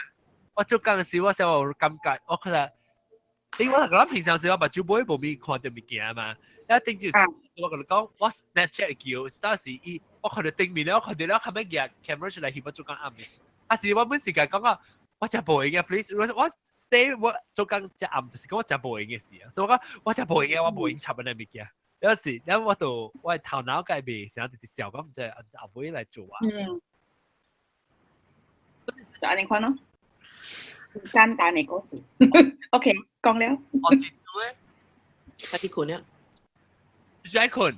我做工嘅時，我先有感覺，我覺得，因為我諗平常時我目睭尾無咪看到物件嘛，一定就是我共你講，我 Snapchat 叫，當時伊我看到頂面咧，我看到了後尾夾 camera 出來翕我做工暗嘅，啊是我本時間講啊，我真無閒嘅，please，我 stay 我做工真暗，就是講我真無閒嘅事啊，所以我講我真無閒嘅，我無閒插嗰啲物件。有時，因我就我頭腦計未成日直直笑，講唔知後尾來做啊。嗯。就按呢款咯，簡單的故事。OK，講了。我記住咧，去睏了。你愛睏？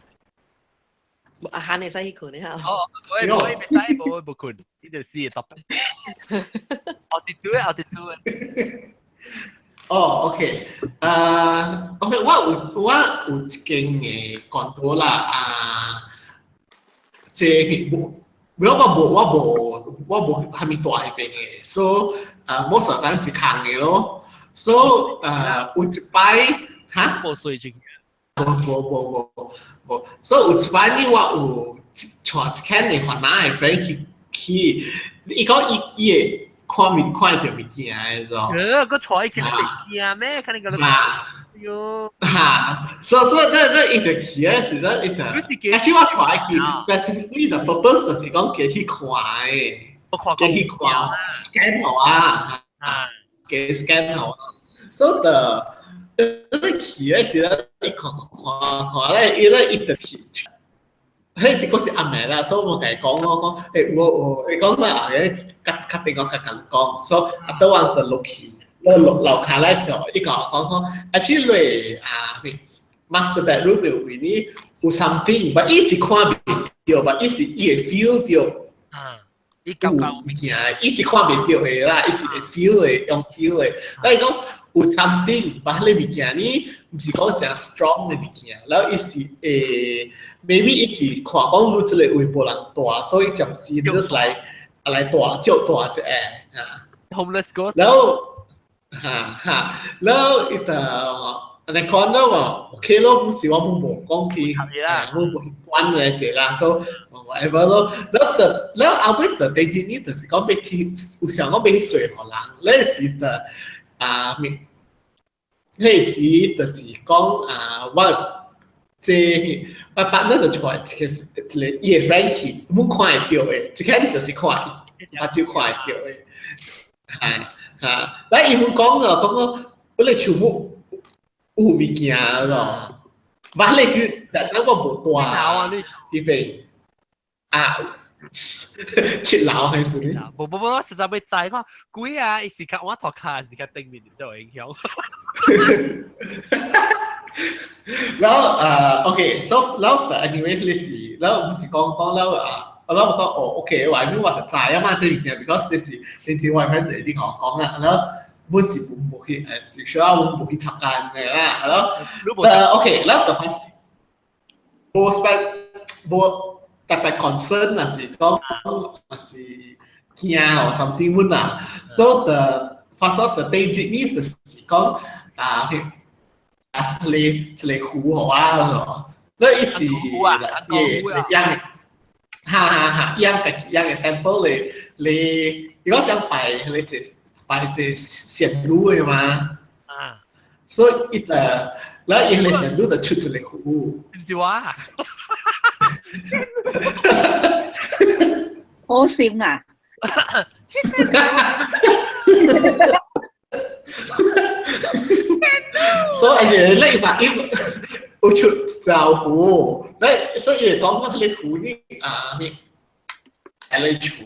阿漢會使去睏的哈。哦，無會袂使，無無睏，呢就是特別。我記住咧，我記住咧。哦，OK，OK，我有一間的 condo 啦，啊，這無。我無蝦米住彼邊的，所以most of the time 是空的咯。所以有一擺哈？無睡進。無無無無無，所以有一擺呢，我有帶一間的番仔的 friend 去去，伊講伊會看物看著物件的咯。個帶伊去物件咩？看你個。啊。喲。哈，所以那伊就去的時陣，伊就，actually 我帶伊去，specifically the purpose 就是講給去看的，給去看 scan 予啊，給 scan 予啊，所以就，你去的時陣，伊看看看咧，伊咧伊就去。彼時閣是暗暝啦，所以我共伊講我講，有有，伊講啦，較確定講較共講，所以啊，倒我就落去。落落樓下來時候，伊共我講講，actually 啊，master bedroom 的位呢有 something，but 伊是看袂著，but 伊是伊會 feel 著。啊，伊感覺有物件，伊是看袂著的啦，伊是會 feel 的，用 feel 的。咱講有 something，but 彼個物件呢，毋是講誠 strong 的物件，然後伊是會，maybe 伊是看講你這個位無人住，所以暫時 just 來住，借住一下啊。 Homeless ghost。然後。哈哈，然後伊就按呢講了嘛，OK 咯，不是我們無講去，我無去管來這啦，所以 whatever 咯。然後就，然後後尾就第二年就是講欲去，有想講欲去睡予人，那時就啊，彼時就是講啊，我這我 partner 就帶一個一個伊的 friend 去，阮看會著的，一間就是看目睭看會著的，哈。啊！來伊們講啊，講講，我咧樹木有物件咯，嘛你是，但我無住啊，呢邊啊，七樓還是？無無無，我實在欲知看，鬼啊！伊是較我塗跤，是較頂面都有影響。然後OK，so 然後 anyway 你是，然後毋是講講了啊。我諗我講哦，OK，我因為我就知啊嘛，這物件，because 這是平時我 friend 你共我講啊，然後本是無去是需要無去插間的啦，然後OK，然後就發無 spend 無特別 concern 若是講若是驚或 something 阮啦，所以就發生就第一年就是講啊，你一個符予我咯，你伊是伊樣，哈哈哈，樣家己樣嘅 temple 咧，你如果想拜你一拜一個仙女嘅嘛，啊，所以伊就，然後伊個仙女就出一個符，是唔是我？好心啊！所以你嘛伊有出招符，你所以講我迄個符呢啊咩，係你出。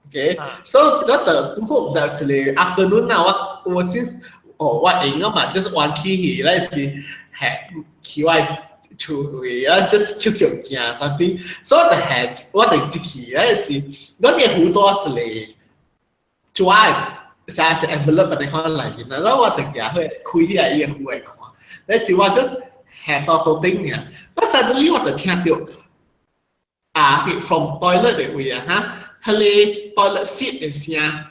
Okay, so 這就拄好就一個 afternoon 啊，我我先哦我閒啊嘛，就是玩起去，那是係去我厝去啊，just 捡捡行 something，所以我就係我就入去，那是我是好多一個紙，寫一個 envelope 佇看內面啊，然後我就行去開起來伊個符來看，那是我 just 下到桌頂爾，我 suddenly 我就聽到啊，from toilet 的位啊，哈。彼個 toilet seat 的聲，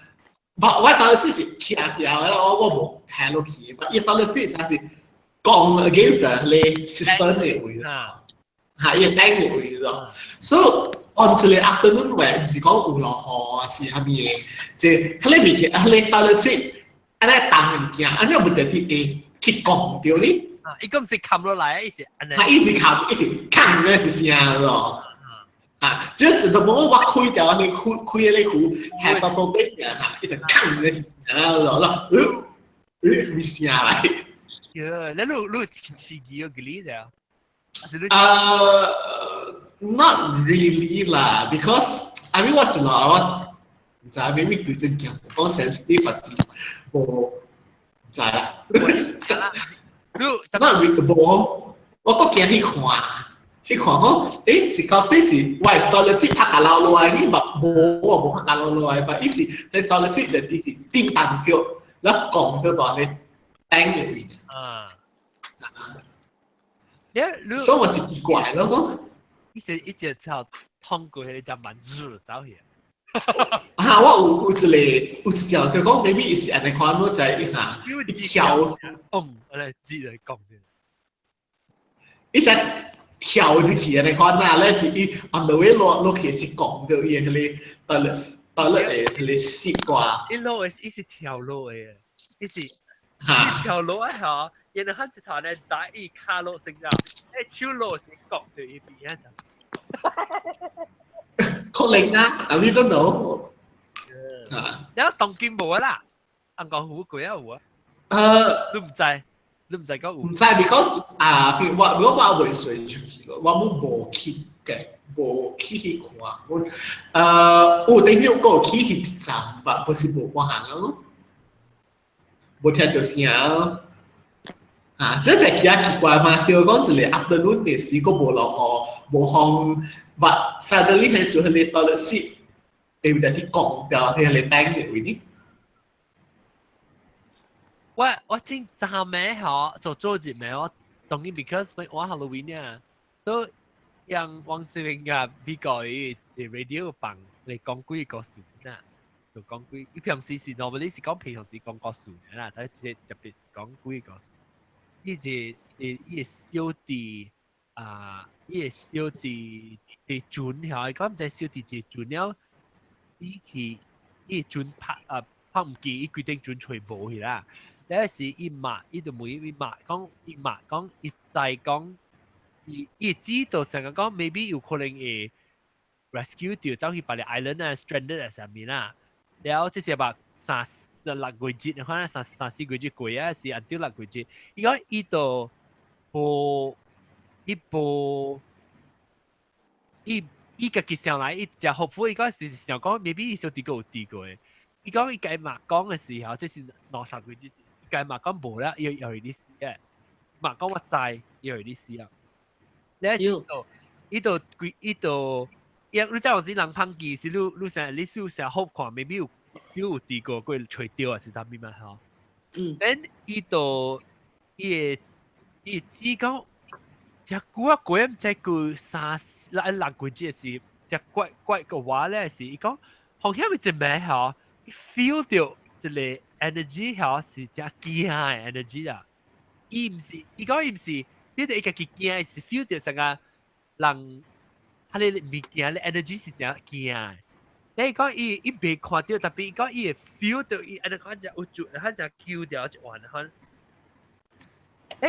無我 toilet seat 是徛掉的，我我無行落去，伊 toilet seat 聲是講 against the 彼個 system 的位，嚇伊個頂的位咯。所以 on 一個 afternoon 話，毋是講有落雨是啥物的，即彼個物件，彼個 toilet seat 按呢重的物件，按呢問題佇會去講著哩。啊，伊個毋是冚落來，伊是按呢。伊是冚，伊是冚的一聲咯。啊！就是就冇我開掉你開開你壺，下到到底啊嚇，一直吭你啊落落，呃，咪聲來。呀，你你刺激個幾哩啊？ Not really 啦，because I mean 我一路我唔知 maybe 對這件講 sensitive 還是無唔知啦。Not really 無，我閣驚去看。去看講，欸是到底是我 toilet seat 拍甲落落來，你嘛無啊無拍甲落落來吧？伊是你 toilet seat 就佇是叮當叫，然後講到大咧頂入面。啊，所以我是奇怪咯講。伊是一直頭通過彼個只蠻子走去。啊，我有有一個有一隻就講，maybe 伊是按呢款，我才一下一跳，嗯，我來接來講。伊才跳入去按呢款啊，咧是伊 on the way 落落去是講到伊彼個 toilet toilet 的彼個 seat 掛。伊落的伊是跳落的，伊是伊跳落啊吼，然後佢一頭咧打伊跤落先啦，誒手落是講到伊邊啊就。可能啊，I don't know。啊，然後當今無啦，按講有過啊有啊。你毋知，你毋知講有。毋知，because 啊，比我如果我未隨出去咯，我冇無去嘅，無去去看。我有頂次有去去一站，但不是無半項咯，無聽到聲咯。啊，這是其他奇怪嘛？對講一個 afternoon 的時，閣無落雨，無風，but suddenly 彼時彼個 toilet seat 會有啲降掉，彼個頂的位呢？我我聽昨暝吼做做一暝我當然 because 我 Halloween 啊，都讓王志榮啊美國伊 radio 放嚟講鬼故事啦，就講鬼。伊平時是 normally 是講平常時講故事啦，但係特別講鬼故事。伊是伊個小弟啊，伊個小弟佇船吼，伊講毋知小弟佇船了死去，伊船拍啊拍毋記，伊規頂船揣無去啦。了時伊罵，伊就問伊罵講，伊罵講，伊知講，伊伊知道成個講，maybe 有可能會 rescue 著走去別個 island 啊，stranded 啊啥物啦。了這些吧三六個月，可能三三四個月過啊，是按照六個月。伊講伊就無，伊無，伊伊家己想來，伊誠後悔，伊講是想講，maybe 伊小弟閣有滴過的。伊講伊共媽講的時候，這是兩三個月。伊共媽講無啦，伊又係你死嘅。媽講我知，又係你死啊。你伊就伊就規伊就，伊你知有時人芳記是你你成你想成好看，maybe 有少有滴過過揣著啊，是啥物嘛吼？嗯。 then 伊就伊會伊只講，誠久啊過，毋知過三六六個月是，誠怪怪個話咧是，伊講風險一暝吼，伊 feel 著一個 energy 吼是誠驚的 energy 啦。伊毋是，伊講伊毋是，你哋伊家己驚是 feel 到成個人，佢哋物件咧 energy 是誠驚。你講伊伊袂看到，特別伊講伊會 feel 到伊按呢講就有住，佢就叫掉一環可。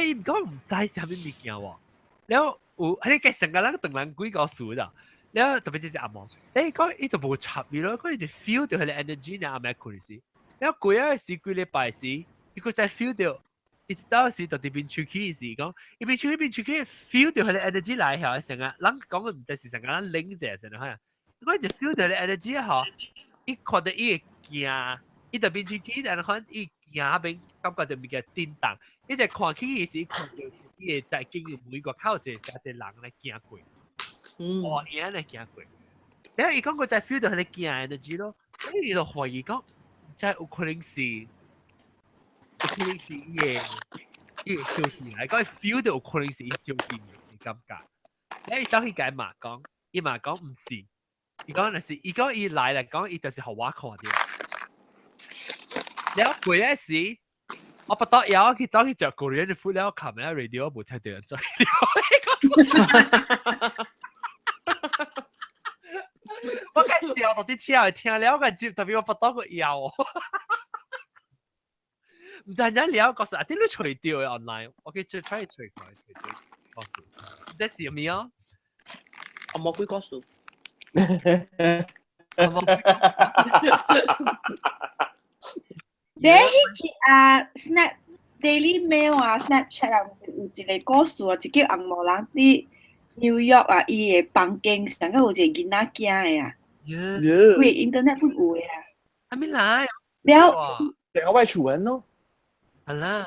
伊毋講毋知啥物物件喎，了有，佢哋成個人當人幾個數咋，了特別就是阿毛，你講伊就無插伊咯，講伊就 feel 到佢個 energy 呢，阿妹困時，了過啊時幾禮拜時，伊閣再 feel 到，伊一到時就佇邊出去時講，伊邊出去邊出去 feel 到佢個 energy 來曉，成個人講嘅毋知是成個人冷者成個嚇，我就 feel 到個 energy 吼，伊看到伊會驚，伊就邊出去，但係看伊驚邊感覺就物件震動。伊就看起時看到伊會在經由每個口一個一個人來行過，哦，伊來行過。然後伊講佢在 feel 到佢個驚 energy 咯，伊就懷疑講，真有可能是，有可能是伊個伊會燒起來，講 feel 到有可能是伊燒起來的感覺。然後伊走去共伊媽講，伊媽講毋是，伊講若是，伊講伊來來講，伊就是予我看著。了過嗰時，我不得了去走去食 Korean food 了，琴日 radio 無聽到人做。我開笑到啲車聽了個接，特別我不到個腰。唔知人了個是啊，啲都除掉嘅 online，我去 try 除佢，除掉個數。這是咩啊？我冇幾個數。你迄集啊，Snap Daily Mail 啊，Snapchat 啊，毋是有一個故事啊，一個紅毛人佇紐約啊，伊的房間上個有一個囡仔囝的啊，規 internet 本有的啊。還沒來。了，成個外厝人咯。係啦。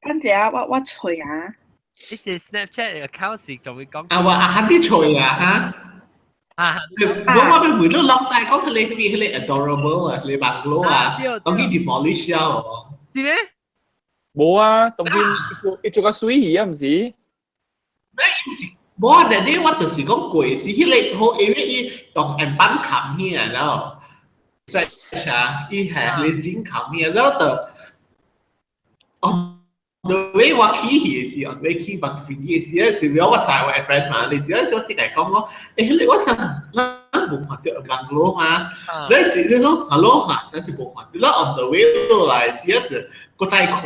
等陣我我揣啊。呢隻 Snapchat account 是仲會講。啊，我啊，肯啲揣啊，嚇。啊！我我咪每都諗在講佢哋佢哋 adorable 啊，佢哋 bungalow 啊，當佢 demolish 咗。是咩？冇啊，當佢伊做個水魚啊，唔是？冇啊！但係我就是講過是彼個好 area 伊用案板冚起來了，stretch 啊，伊係你剪冚起來了就，哦。The way 我起去是，on way 起白飛機時，是為我載我 friend 嘛，你時時我點解講我，欸，我想咱無看著 bungalow 嘛，你是你講 hello 哈，真是無看著，咱 on the way 落來時啊，就閣再看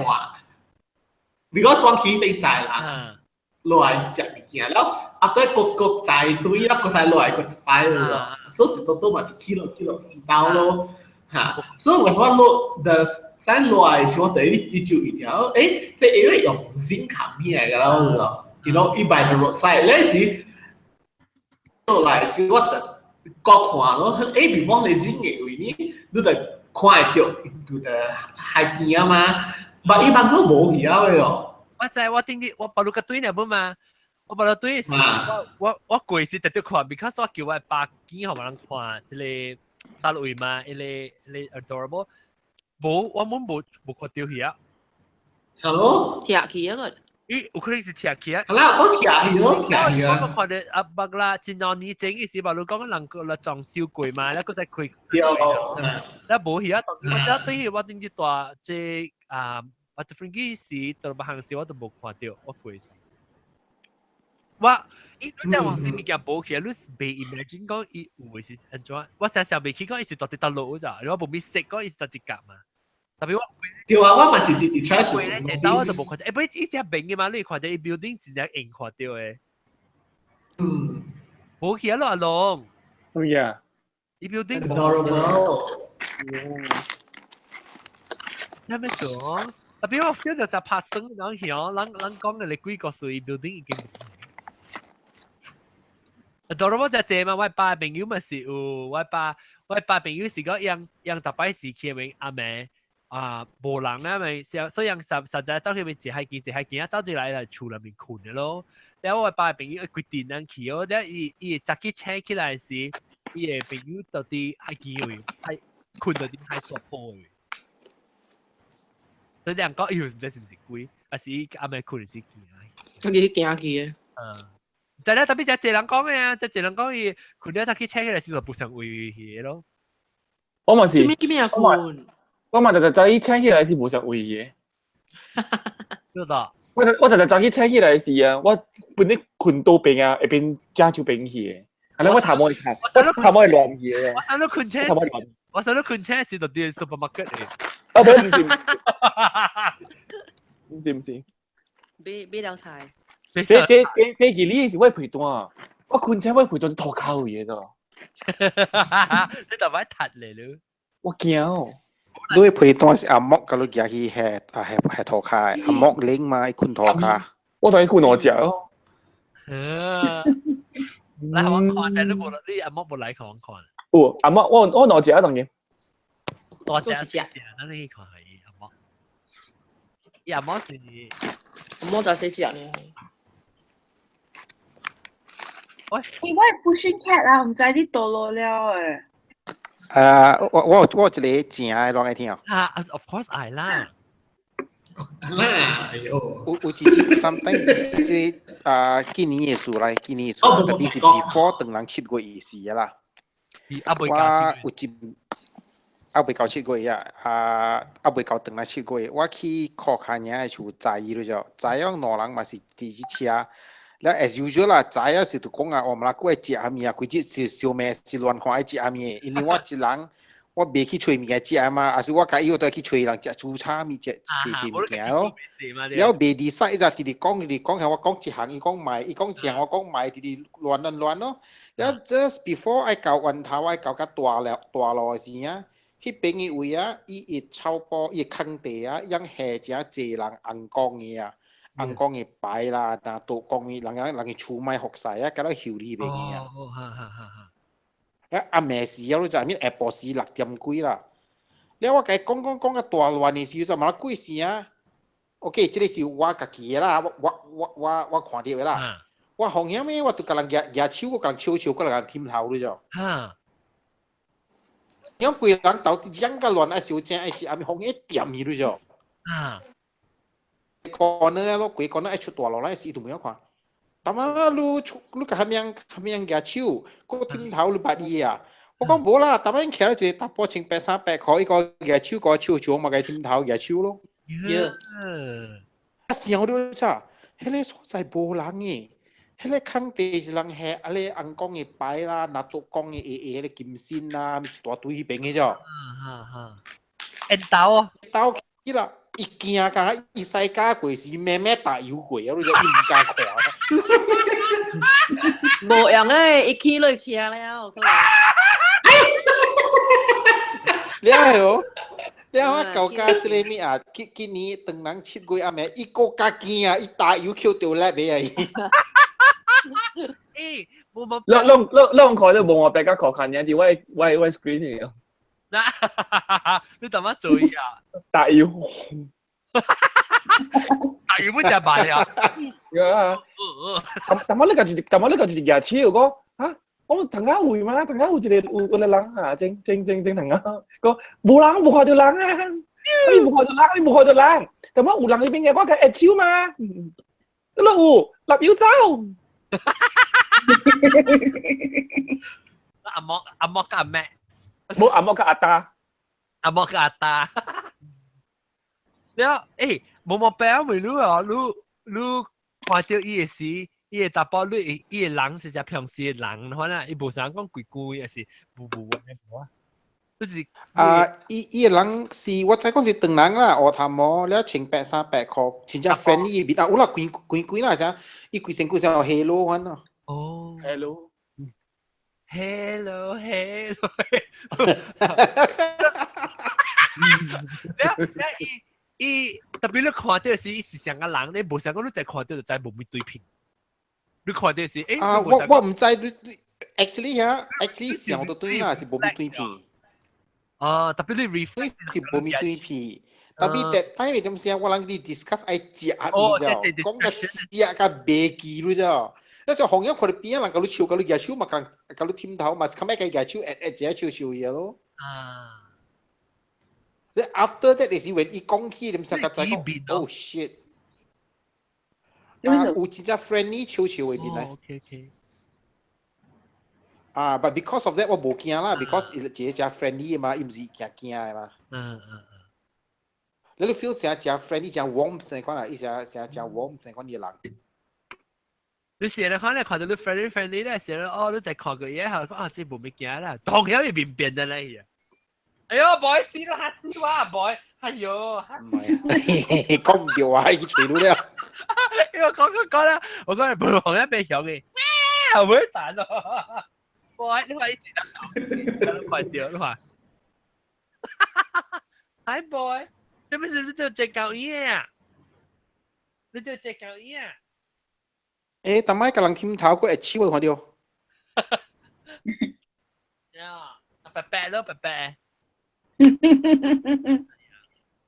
，because 我起飛載啦，落來食物件了，啊，再閣閣載對啊，閣再落來閣一擺咯，所以是都都嘛是起落起落是到咯。嚇，所以我我落的在落來時，我第一就一條，欸，你因為用 zinc 冚起來㗎啦，我就，you know，伊 by the roadside，你時落來時我就閣看咯，欸，before 你 zinc 嘅位呢，你就看會到 into the 海邊啊嘛，但伊班都無去啊喲。我知我頂啲我保留個對呢不嘛，我保留對是，我我我過時特別看，because 我叫我爸見予人看，這個。大陸位嘛，伊個伊個 adorable，無我們無無看到去啊。 Hello？拆去啊個。咦，有可能是拆去啊。係啦，我拆去咯，拆去啊。我看到阿伯啦，真兩年前伊時嘛，你講人個來裝修過嘛，咧閣再開。對。咧無去啊，我對去我頂一大這啊，我對飛機時到別行時我都無看到，我過時。我伊你只黃色物件無去啊，你是袂 imagine 講伊有的是按怎？我成想袂起講伊是蹛佇佗落咋，我無咪識講伊是佗一角嘛。特別我對啊，我嘛是直直 try 過咧，電腦我就無看到。欸，不，伊只明的嘛，你看到伊 building 真正用看到的。嗯。無去啊，阿龍。咩啊？伊 building。 Adorable。啥物做？特別我 feel 就係拍算人曉，人人講的咧幾個數，伊 building 已經。adorable 就濟嘛，我爸朋友嘛是有，我爸我爸朋友是講養養逐擺時去面阿妹啊，無人啊咪，所以實實在走去面一海見一海見啊，走進來來厝內面睏的咯。了我爸朋友規陣人去哦，了伊伊早起醒起來時，伊的朋友到佇海邊位，海睏到佇海沙坡位。所以人講，哎喲，毋知是毋是鬼，還是伊阿妹睏是驚？家己驚去的。嗯。就咧，特別就濟人講嘅啊，就濟人講伊睏了早起醒起來時就不想位去咯。我嘛是。做咩做咩啊睏？我嘛就就早起醒起來是無啥位嘅。知道。我就早起醒起來時啊，我本來困倒邊啊，一邊正手邊去的。啊，我頭毛會臭，我頭毛會亂去的。我想到困車，頭毛亂。我想到困車時就啲 supermarket 嚟。啊，唔是唔是唔是。買買兩菜。你你你你記你是我陪單，我困車我陪單塗骹有嘢的。你就擺踢嚟咯。我驚。你陪單是阿木，佮你行去下啊下下塗骹，阿木拎嘛，伊困塗骹。我同伊困兩隻哦。來我看，但你無你阿木無來看我看。有阿木，我兩隻當然。大隻隻，咱你去看下伊阿木。伊阿木是阿木就細隻呢。我我 pushing cat 啊，毋知你倒落了誒。啊！我有一個正的，攏愛聽。啊，of course 愛啦。啦，哎呦，有一次，sometimes 這啊，今年的事來，今年的事，特別是 before 當人7月時的啦。我有一啊未到7月啊，啊未到當人7月，我去靠卡爾的厝載伊了就，載了兩人嘛是佇這車。了 as usual 啦，知影是就講啊，我嘛閣愛食啥物啊，規日是燒賣是亂看愛食啥物，因為我一人我袂去揣物件食嘛，還是我共伊都去揣人食豬叉物食食物件咯。了袂離使，一直直直講，直直講，我講一項，伊講賣，伊講一項，我講賣，直直亂亂亂咯。了 just before 愛到源頭，愛到較大了大路的時啊，彼邊的位啊，伊會草埔，伊會空地啊，樣下誠濟人紅光的啊。紅光的牌啦，若道光的人人人去厝賣服勢啊，甲咱休你袂去啊。哦，哈哈哈哈。啊，暗暝時啊，你知影下晡時6點幾啦。了我共伊講講講甲大亂的時陣，嘛幾時啊？OK，這個是我家己的啦，我看著的啦。我風險咩？我就共人舉舉手，我共人笑笑，佮人添頭了就。哈。因為規人頭講甲亂，愛小正愛食，阿咪風險掂伊了就。啊。可能咯，規可能愛出大路來時，就無曉看。但啊，你出你共蝦米人蝦米人舉手，閣添頭你捌伊啊？我講無啦，逐擺徛咧一個查埔穿白衫白褲，伊個舉手個手笑，嘛共添頭舉手咯。啊，想你咋？彼個所在無人的，彼個空地是人下，啊咧紅光的牌啦，拿督公的下下個金身啦，一大堆彼邊的啫。哈哈。緣投哦。兜去啦。伊驚甲伊西家過時，咩咩打油過，啊！你就伊毋敢看。無用誒，伊起落車了，可能。了後，了我舊家這個物啊，今今年當人7月暗暝，伊閣較驚啊！伊打油扣著力袂啊！伊，無無。攏攏攏攏看到無我白甲看看，爾佇我 screen 裡。你怎麼做啊？打油。打油不食飯啊？啊！但我你家就是，但我你家就是舉手講啊，我唐家有嗎？唐家有一個有有個人啊，正正正正唐家講無人無看著人啊，你無看著人，你無看著人，但我有人佇邊個，我共握手嘛，你攏有立油走。阿莫阿莫佮阿咩？無阿莫佮阿達，阿莫佮阿達。了，欸，無無白為你哦，你你看著伊的時，伊的查埔，你伊的人是只平時的人，反正伊無啥講規規，還是無無無啊。就是啊，伊伊的人是我知講是唐人啦，烏頭毛了穿白衫白褲，真正 friendly 面啊，有啦，規規規啦，啥，伊規身規身 hello 款咯。哦，hello。 Hello, hello. 了了，伊伊特別你看到是伊是啥個人，你無想講你再看到就知無咩對片。你看到是欸，啊，我毋知你你 actually 啊，actually 想都對啦，是無咩對片。啊，特別你 reflect 是無咩對片。特別第擺個點時，我人佇 discuss 愛食啊，你知講個食甲袂記你知。那時候紅葉看到邊仔人共你笑，共你舉手嘛，共共你添頭嘛，較尾共伊舉手，會會一下笑笑伊咯。啊！你 after that 是when 伊講起，你毋才知講，oh shit！啊，有真正 friendly 笑笑的面來。 OK OK。啊，but because of that 我無驚啦，because 伊一個真 friendly 的嘛，伊毋是驚驚的嘛。嗯嗯。你 feel 誠誠 friendly，誠 warm 成款啊，伊誠誠誠 warm 成款嘅人。你成日看咧看到你 friendly friendly 咧，成日哦，你就看過嘢後，講啊，這無物件啦，當然會變變的咧。哎呦，boy 死啦，嚇死我啊，boy！哎呦，唔係，講唔掉啊，已經隨到了。因為講講講啦，我講係無紅一變響嘅，咩唔會彈咯。boy，你話一直得快掉，你話。Hi boy，這不是你做隻狗嘢啊？你做隻狗嘢啊？誒，但係個人添頭，佢會手我看到。呀，白白咯，白白。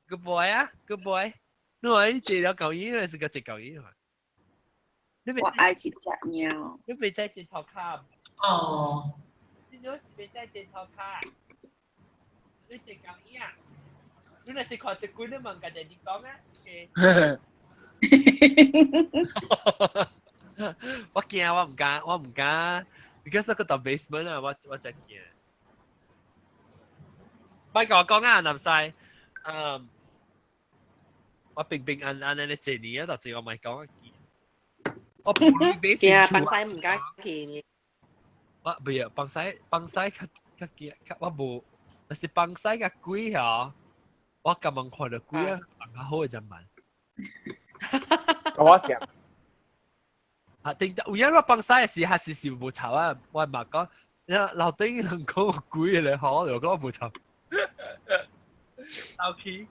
Good boy 啊，Good boy。你話你借了狗嘢，是個隻狗嘢嘛？我愛一隻貓。你袂使剪頭卡。哦。你若是袂使剪頭卡，你隻狗嘢啊？你若是看到鬼，你問家己講啊？我驚，我唔敢，我唔敢。because 我到 basement 啊，我我真驚。咪同我講啊，南西，嗯，我平平安安的這年啊，到最後咪講一句。我唔驚，放西唔敢去。我唔要放西，放西較較驚，較我無，但是放西較鬼嗬，我咁樣看到鬼啊，放較好嘅就慢。我想。啊，定有影我放西嘅時，還是是無吵啊！我嘛講，樓頂人講鬼咧，好，我講無吵。OK。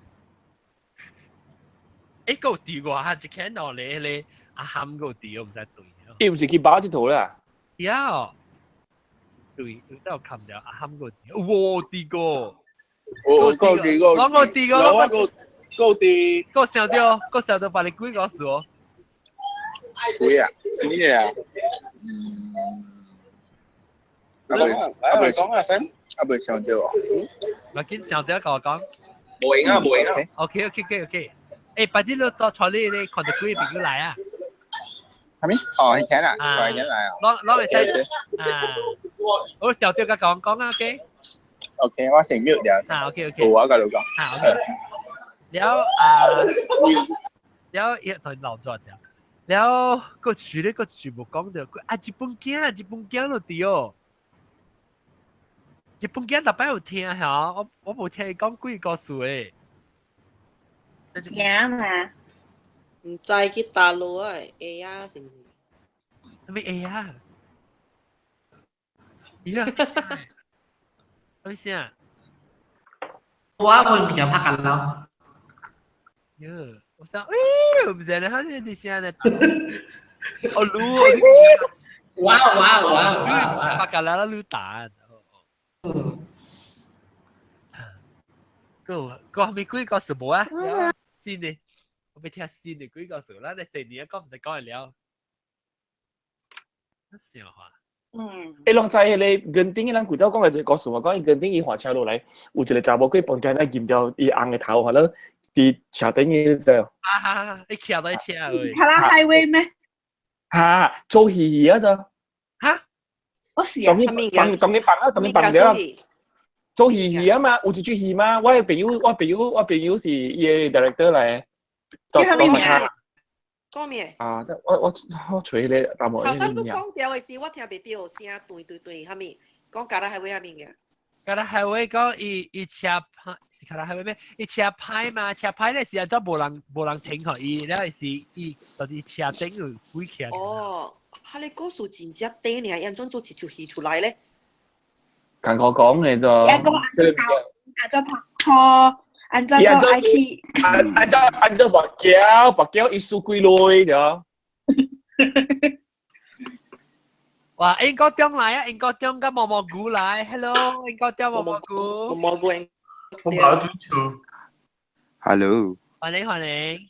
誒，夠掉喎！哈，一看到咧咧，阿含夠掉，唔使對。伊毋是去包這圖啦？呀，對，有時候冚掉阿含夠掉，哇，啲個，我夠啲個，我個啲個，我夠夠啲，夠想到，夠想到把你鬼告訴我。鬼啊！你啊？嗯。阿未阿未講啊，聲，阿未想到啊。我見想到跟我講。無用啊，無用啊。 OK OK OK OK。誒，白日你到坐你你看到鬼朋友來啊？係咪？哦，係請啦，係請來啊。攞攞嚟先啊！我小掉甲講講啊，OK。 OK，我先 mute 掉。啊，OK OK。我甲你講。啊，OK。了啊，了一台漏咗掉。了個樹咧個全部講到，啊日本囝啊日本囝咯對哦。日本囝特擺有聽嚇，我我無聽伊講幾個故事誒。驚嘛？唔知去大陸啊會啊，是毋是？咩會啊？咦啦？咩聲？我會物件拍緊咯。喲，我想，喂，唔知咧，好似啲聲咧。哦，滷。哇哇哇哇！拍緊啦，滷蛋。嗯。個個係咪鬼故事無啊？新的，我欲聽新的鬼故事，咱咧這年講毋知講會了。笑話。嗯。欸，攏知彼個雲頂，咱古早講的一個故事嘛，講伊雲頂伊換車落來，有一個查某鬼房間咧淹掉伊翁的頭，反正佇車頂伊知無？啊！伊徛在車位。卡拉 highway 咩？哈，做戲戲啊咋？哈？我是啊。當你放當你放啊，當你放了。做戲戲啊嘛，有一出戲嘛，我的朋友，我朋友，我朋友是伊的 director 來，做做啥？講咩？啊！我我我揣彼個淡薄。頭先你講掉的時，我聽袂到聲，斷斷斷，啥物？講加拉海威啥物嘅？加拉海威講伊伊車牌是加拉海威咩？伊車牌嘛，車牌咧時陣都無人無人停予伊，了是伊就是車頂有鬼起。哦，哈你故事真正短爾，按怎做一出戲出來咧？共我講嘅咋？一個按照拍拖，按照個愛去，按按照按照白膠白膠一輸幾類就。哇！英國中來啊，英國中甲毛毛菇來，Hello，英國中毛毛菇。毛毛菇。我冇主持。 Hello。歡迎歡迎。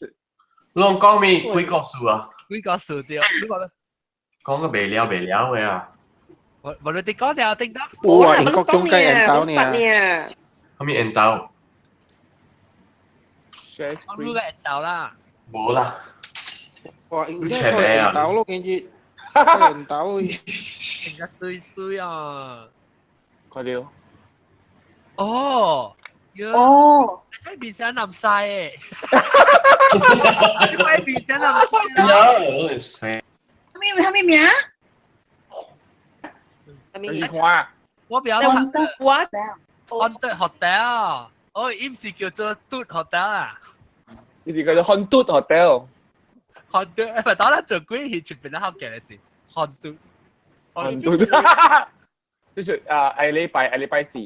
攏講咩鬼故事啊？鬼故事對，你講。講個袂了袂了的啊！我我你講了，叮當。哇！英國中間緣投呢？啥物緣投？我錄個緣投啦。無啦。哇！應該個緣投咯，簡直緣投。人家水水啊！快啲。哦，哦，真係變成南西誒！你快變成南西有，死。咩咩咩名？你看，我比較我 Haunted Hotel，哦，伊毋是叫做 Toot Hotel 啊？伊是叫做 Haunted Hotel。 Haunted，咪當啦，做鬼戲全邊都好嘅是 Haunted。 Haunted，就是啊，下禮拜下禮拜四。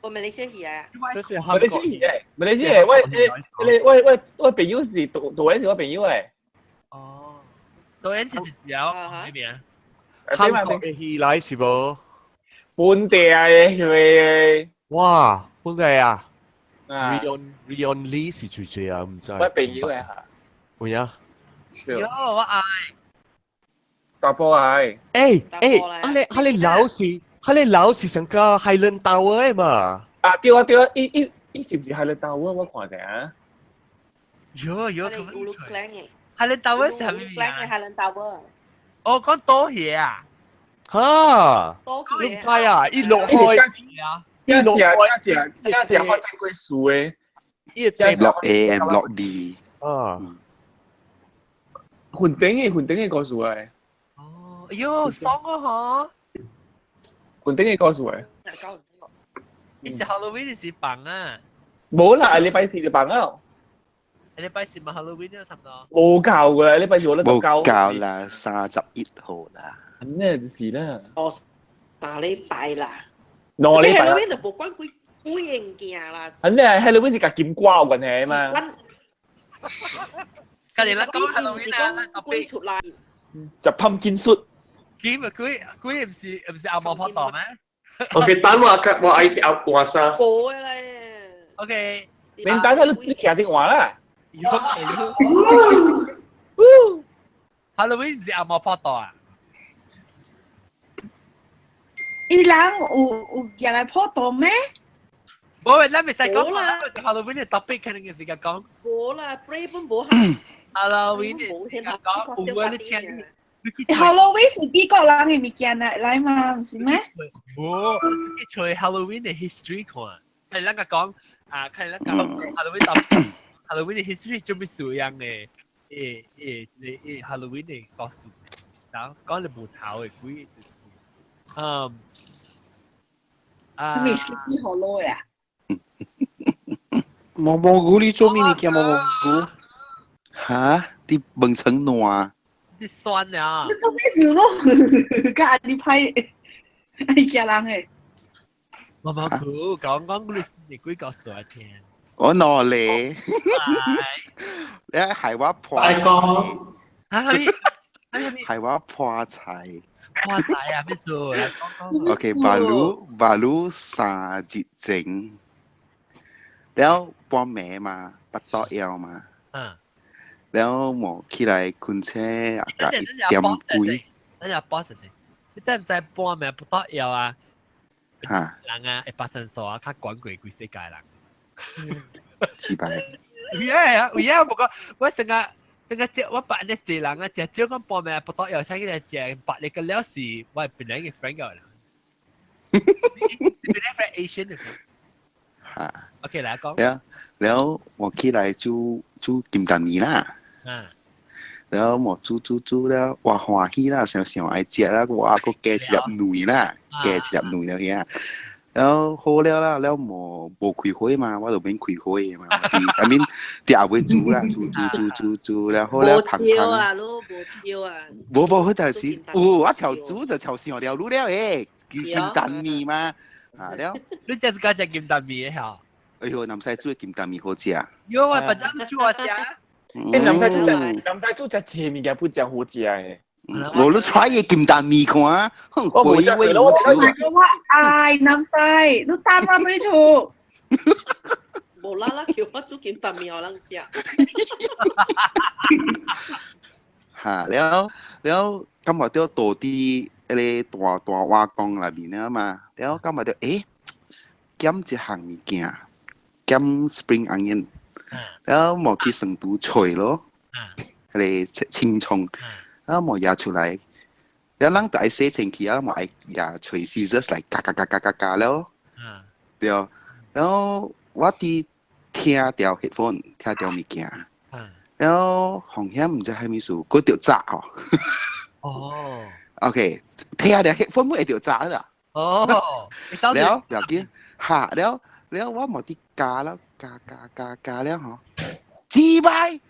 我馬來西亞啊，這是馬來西亞嘅，馬來西亞，我誒，我我我朋友是導導演是我朋友誒。哦，導演是一條咩名？韓國嘅戲來是無？本地嘅係哇，本地啊！Rion Rion Lee 是最最啊，唔知。我朋友嘅嚇。有影？有我愛。大波愛。誒誒，啊你啊你老是，啊你老是成個 Highland Tower 嘅嘛？啊對啊對啊，伊伊伊是毋是 Highland Tower？我看者啊。有有。烏魯克蘭嘅。 Highland Tower 是啥物名啊？Highland Tower。哦，講多嘢啊！哈！你唔知啊？伊落開，伊落開，只只只發展過樹的，伊 Block A and Block B 啊，雲頂的雲頂的故事的。哦，哎喲，爽啊！嗬，雲頂的故事的。伊是 Halloween 是放啊？無啦，禮拜四就放啊。禮拜四嘛 Halloween 差唔多。無夠噶啦，禮拜四我都無夠啦，31號啦。咁就是啦。哦，三禮拜啦。兩禮拜。 Halloween 就無關鬼鬼物件啦。肯定係 Halloween 是佮金瓜有關係嘛。今日咱講 Halloween 啊，鬼出來。就 pumpkin soup。鬼鬼鬼毋是毋是阿毛婆道咩？OK，等我我愛去換衫。無咧。 OK。你等下你你徛先換啦。 Halloween 毋是阿毛婆道啊？伊人有有入來破道咩？無，咱袂使講啦。Halloween 的 topic 可能是講。無啦，pray 本無 Halloween 的講有啊，你聽。 Halloween 是美國人的物件來來嘛，毋是咩？無，你揣 Halloween 的 history 看，看咱個講啊，看咱講 Halloween topic Halloween 的 history 做咩事樣的？誒誒誒 Halloween 的故事，然後講你無頭的鬼。嗯。啊！咩 Sleepy Hollow 呀？毛毛菇你做咩物件？毛毛菇？嚇！啲飯層爛。你酸了。你做咩事咯？佮你派，你驚人誒？毛毛菇講講你你幾個數聽？我攞嚟。你係我破大哥。係我破財。破財啊！咩事？OK，巴魯巴魯三日前，了半暝嘛，腹肚枵嘛，了無起來困車啊，一點幾。等陣 boss 先，你知唔知半暝腹肚枵啊？嚇！人啊，會發生數啊，較管過規世界人。是吧？有影啊，有影，不過我成日。成個食我白呢濟人啊，食少講半暝腹肚枵，請起來食白你個了是我係本來嘅 friend 個啦。本來 friend Asian 嘅。嚇！OK，來講。了了，我起來煮煮金蛋麵啦。嗯。了我煮煮煮了，我歡喜啦，想想愛食啦，我還閣加一粒卵啦，加一粒卵了遐。了好了啦，了無無開火嘛，我就免開火的嘛。I mean，佇後尾煮啦，煮煮煮煮煮了好了，無燒啊，你無燒啊。無無，彼陣時有我炒煮就炒上了滷了誒，金蛋麵嘛，啊了。你這是講食金蛋麵的吼？哎喲，南西煮的金蛋麵好食。喲，我反正煮我食。欸，南西煮南西煮食這物件不真好食的。我都 try 嘅金蛋麵看，哼，我無食過，我我愛南西，你擔我對厝。無啦啦叫我煮金蛋麵，予人食。嚇了了，感覺到倒佇彼個大大碗公內面了嘛，了感覺到欸，減一項物件，減 spring onion，了無去成都揣咯，彼個青蔥。啊，無拿出來，了人就愛洗清氣啊，無愛拿揣 scissors 來割割割割割割了，對，然後我佇聽著 headphone，聽著物件，然後風險毋知啥物事，閣著炸哦。哦。 OK，聽著 headphone 會著炸啦。哦。了不要緊，哈了了我無佇加了，加加加加了吼，雞掰！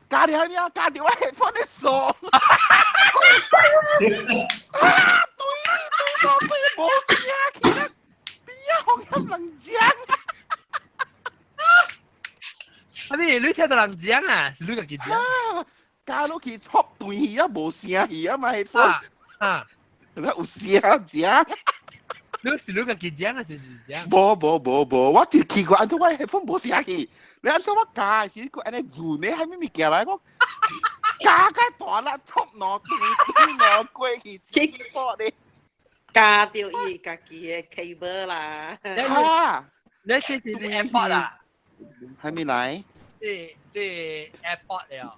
加著啥物啊？加著我 headphone 的線。啊！對對對，無聲起來，邊啊風險人講。啊！你聽到人講啊？是你家己講？加落去戳斷去啊，無聲去啊嘛，headphone。啊！那有聲講。你是你家己講啊？是是講？無無無無，我就奇怪，按怎我 headphone 無聲去？你按怎我加時佢按呢潤的，啥物物件來？我加個大力戳兩對對兩過去，起波咧。加著伊家己的 cable 啦。啊！你這是 AirPod 啊？還沒來？你你 AirPod 了？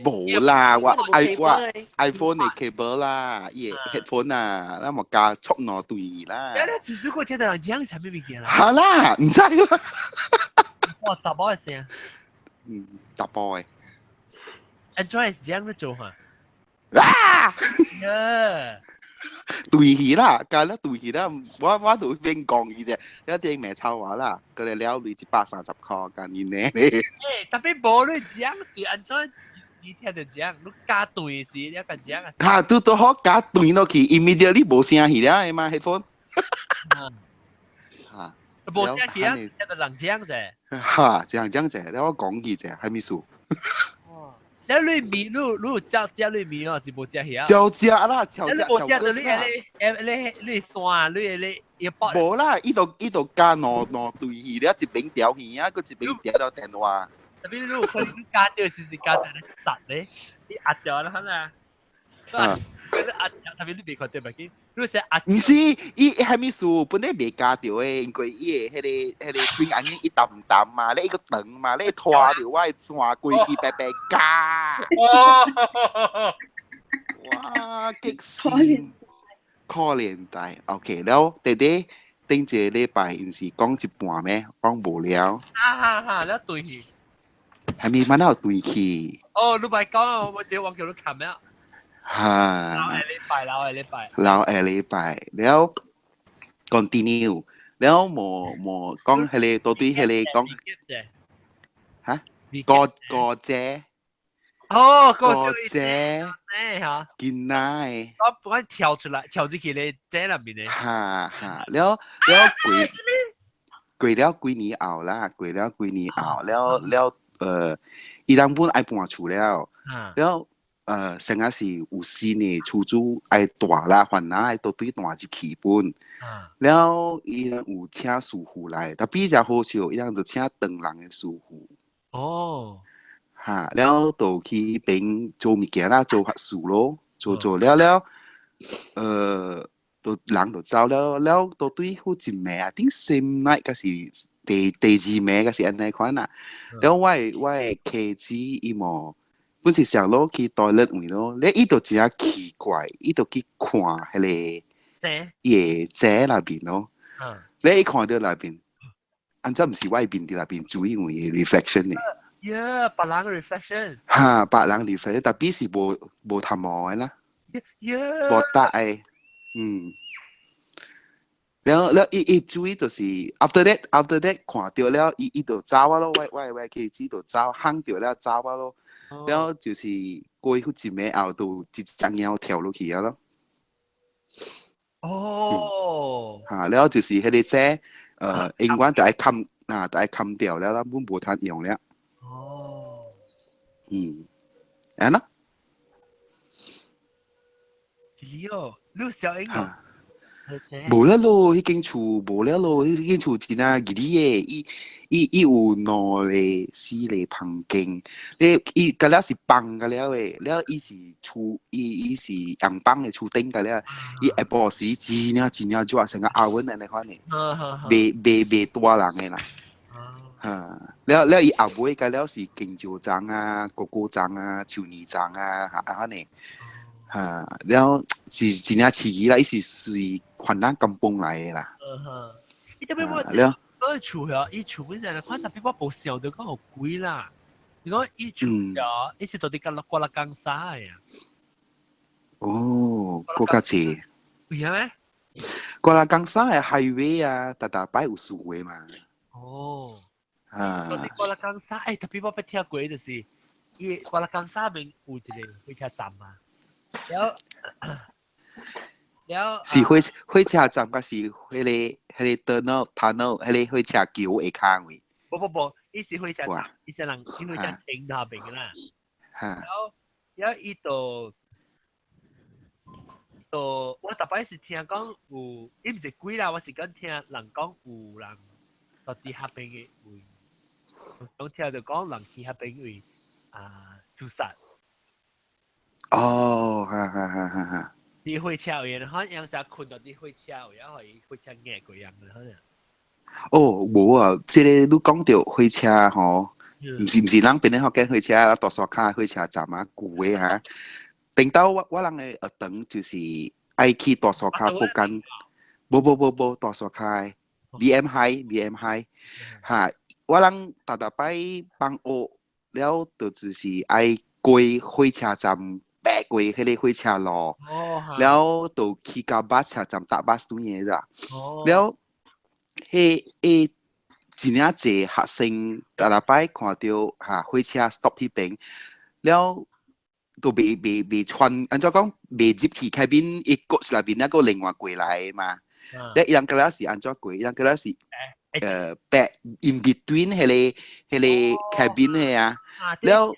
無啦，我 i 我 iPhone 的 cable 啦，伊的 headphone 啊，咱嘛加戳兩對啦。你如果聽到人講啥物物件啦？好啦，毋知啦。哇，查某的聲。嗯，查甫的。按怎是這樣做哈？啊！耶！對去啦，加了對去啦，我我就變講伊啫，一定未臭話啦，佢哋了鐳130塊，幹你呢？欸，特別無你講是按怎？你聽著講，你加斷時你甲講啊？哈，拄拄好加斷落去，immediately 無聲去了的嘛，headphone。哈，無聲去啊，聽著人講者。哈，人講者，了我講伊者，啥物事？你你麵，你你有食食你麵哦，是無食遐？照食啦，照食。你無食就你你你你線，你你一包。無啦，伊就伊就加兩兩對去了，一邊調耳啊，閣一邊調了電話。特別你有可能加掉，是是加掉你實咧，你壓掉啦，可能。啊！佢壓特別你未看到咪緊，你成壓。毋是，伊啥物事本來袂加著的，因為伊的彼個彼個水按呢一澹澹嘛，你一個長嘛，你拖著我的線過去白白加。哇！激死！可憐大，OK 了，弟弟頂一個禮拜，毋是講一半咩？講無了。哈哈哈！了對去。還沒慢有對去。哦，你咪講，我我叫你冚咩？哈！留下禮拜，留下禮拜。留下禮拜，了 continue，了無無講彼個到底彼個講嚇？哥哥姐。哦，哥姐。嚇。囡仔的。我我跳出來，跳入去咧，井內面的。哈哈，了了過過了幾年後啦，過了幾年後，了了伊人本愛搬厝了，了。成日是有新的厝主愛住啦，煩惱愛到對住入去本。了，伊人有請師傅來，特別誠好笑，伊人就請唐人的師傅。哦。哈，了就去邊做物件啦，做法事咯，做做了了，就人就走了，了到對好一暝啊，頂 same night 抑是第第二暝抑是按呢款啊。了我的我的妻子伊無。本是上路去 toilet 位咯，咧伊就真正奇怪，伊就去看彼個伊的井內面咯。咧伊看著內面，按怎毋是我的面佇內面水位的 reflection 呢？呀，別人 reflection。哈，別人 reflection，特別是無無頭毛的啦。呀。無搭的，嗯。了了，伊伊注意就是 after that after that 看著了，伊伊就走啊咯，我我我妻子就走，喊著了走啊咯。了就是過去一暝後，就一隻貓跳落去啊咯。哦。嚇，了就是彼個井，永遠就愛冚啊，就愛冚掉了啦，本無通用了。哦。嗯，按呢？喲，你小英哦。無了咯，彼間厝無了咯，彼間厝真正吉利的，伊伊伊有兩個、四個房間，咧伊甲了是放甲了的，了伊是厝，伊伊是洋房的厝頂甲了，伊下晡時真正真正熱，成個 oven 按呢款的，袂袂袂大人的啦。哈，了了伊後尾甲了是香蕉欉啊、果果欉啊、樹梨欉啊，哈按呢。哈，了是真正刺激啦，伊是隨番咱甘榜來的啦。嗯哼，伊特別我了。講厝啊，伊厝本身看特別我無想到講好貴啦。你講伊厝啊，伊是到底過過來江沙的啊？哦，閣較濟。有影咩？過來江沙的 highway 啊，逐逐擺有樹的嘛。哦。啊。到底過來江沙，欸，特別我捌聽過就是，伊過來江沙邊有一個火車站嘛。了了。是火車站，還是彼個 tunnel tunnel，彼個火車橋下跤位？無無無，伊是火車站，伊是人因為車停那邊啦。了了，伊就就我逐擺是聽講有，伊毋是鬼啦，我是講聽人講有人到佇彼邊的位，講聽著講人去彼邊位啊自殺。哦，哈哈哈哈哈！佇火車位，可能有時睏到佇火車位，啊，予伊火車壓過樣可能。哦，無啊，這个你講著火車吼，毋是咱邊咧福建火車，大沙跤火車站啊，舊的哈。頂到我人的學堂就是愛去大沙跤布間，無無無無大沙跤 BM High BM High 哈，我人逐逐擺放學了，就只是愛過火車站，爬過彼个火車路，了就去到巴士車站搭巴士轉的啦。了，彼彼真正濟學生逐逐擺看著哈火車 stop 彼邊，了都袂袂袂穿，按怎講袂入去 cabin，伊 coach 內面那個另外過來嘛。咧伊人個了是按怎過？伊人個了是爬 in between 彼個 cabin 的啊，了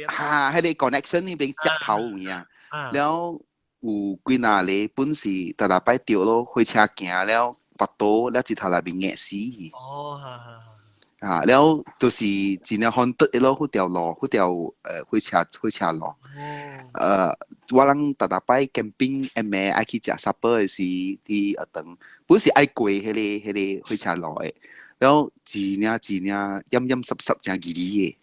哈彼個 connection 彼邊接頭有影，了有幾若个本是逐逐擺著咯，火車行了跋倒了日頭內面壓死去。哦，哈哈。啊，了就是真正 haunted 的咯，彼條路，彼條火車路。我人逐逐擺 camping 暗暝愛去食 supper 的時，佇學堂本是愛過彼個火車路的，了真正真正陰陰濕濕真奇離的。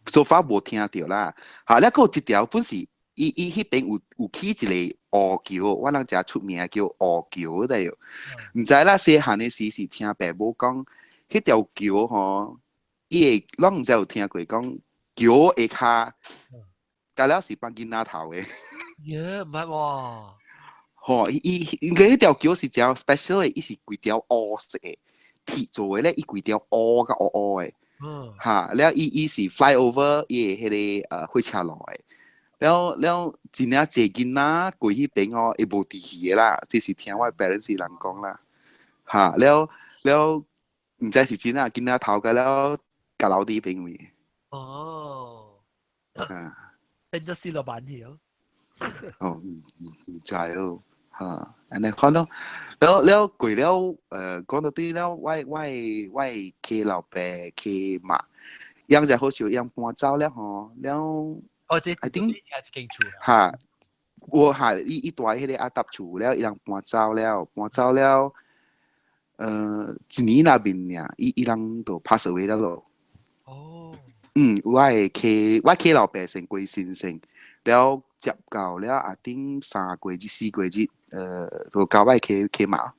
So far 無聽著啦。哈，了閣有一條本是伊伊彼邊有起一個烏橋，我人誠出名叫烏橋的喲。毋知啦，細漢的時是聽爸母講，彼條橋吼，伊會攏毋知有聽過講橋下跤，加了是放囡仔頭的。耶，毋捌喎。吼，伊伊應該彼條橋是誠 special 的，伊是規條烏色的，鐵做的咧，伊規條烏甲烏烏的。哈，了伊伊是 fly over 伊的彼個火車路的。了了真正濟囡仔過彼邊哦，會無佇去的啦，這是聽我 parents 人講啦。哈，了了毋知是真啊，囡仔頭個了，共留佇彼邊位。哦。啊。變做死老闆去哦。哦，毋知哦，哈，按呢款咯。了了過了，講到對了，我契老爸契媽，樣就好笑，樣搬走了吼，了。哦，這 I think 一間厝。哈，我哈伊伊住彼個阿搭厝了，伊人搬走了，搬走了，一年內面爾，伊伊人就 pass away 了咯。哦。嗯，我的契老爸先過身先，了接到了阿頂3個月、4個月，就交我的契契媽，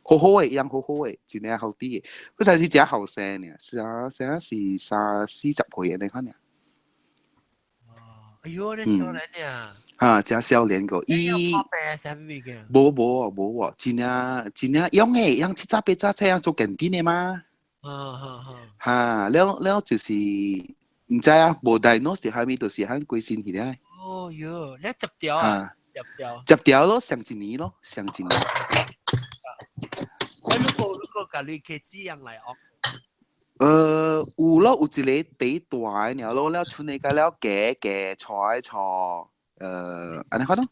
好好的，伊人好好的，真正好啲的，佢才是誠後生爾，啥啥是三四十歲按呢款爾。哎喲，你少年爾。哈，誠少年個，伊。無無啊，無啊，真正真正用的，用七早八早這樣做健診的嘛。哈，了了就是毋知啊，無 diagnose 著蝦米，就是響過身去了。哦喲，你接掉啊？接掉。接掉咯，上一年咯，上一年。我如果如果共你契姊樣來學。有咯，有一個底大的爾咯，了剩的個了加加錯的錯，按呢款咯。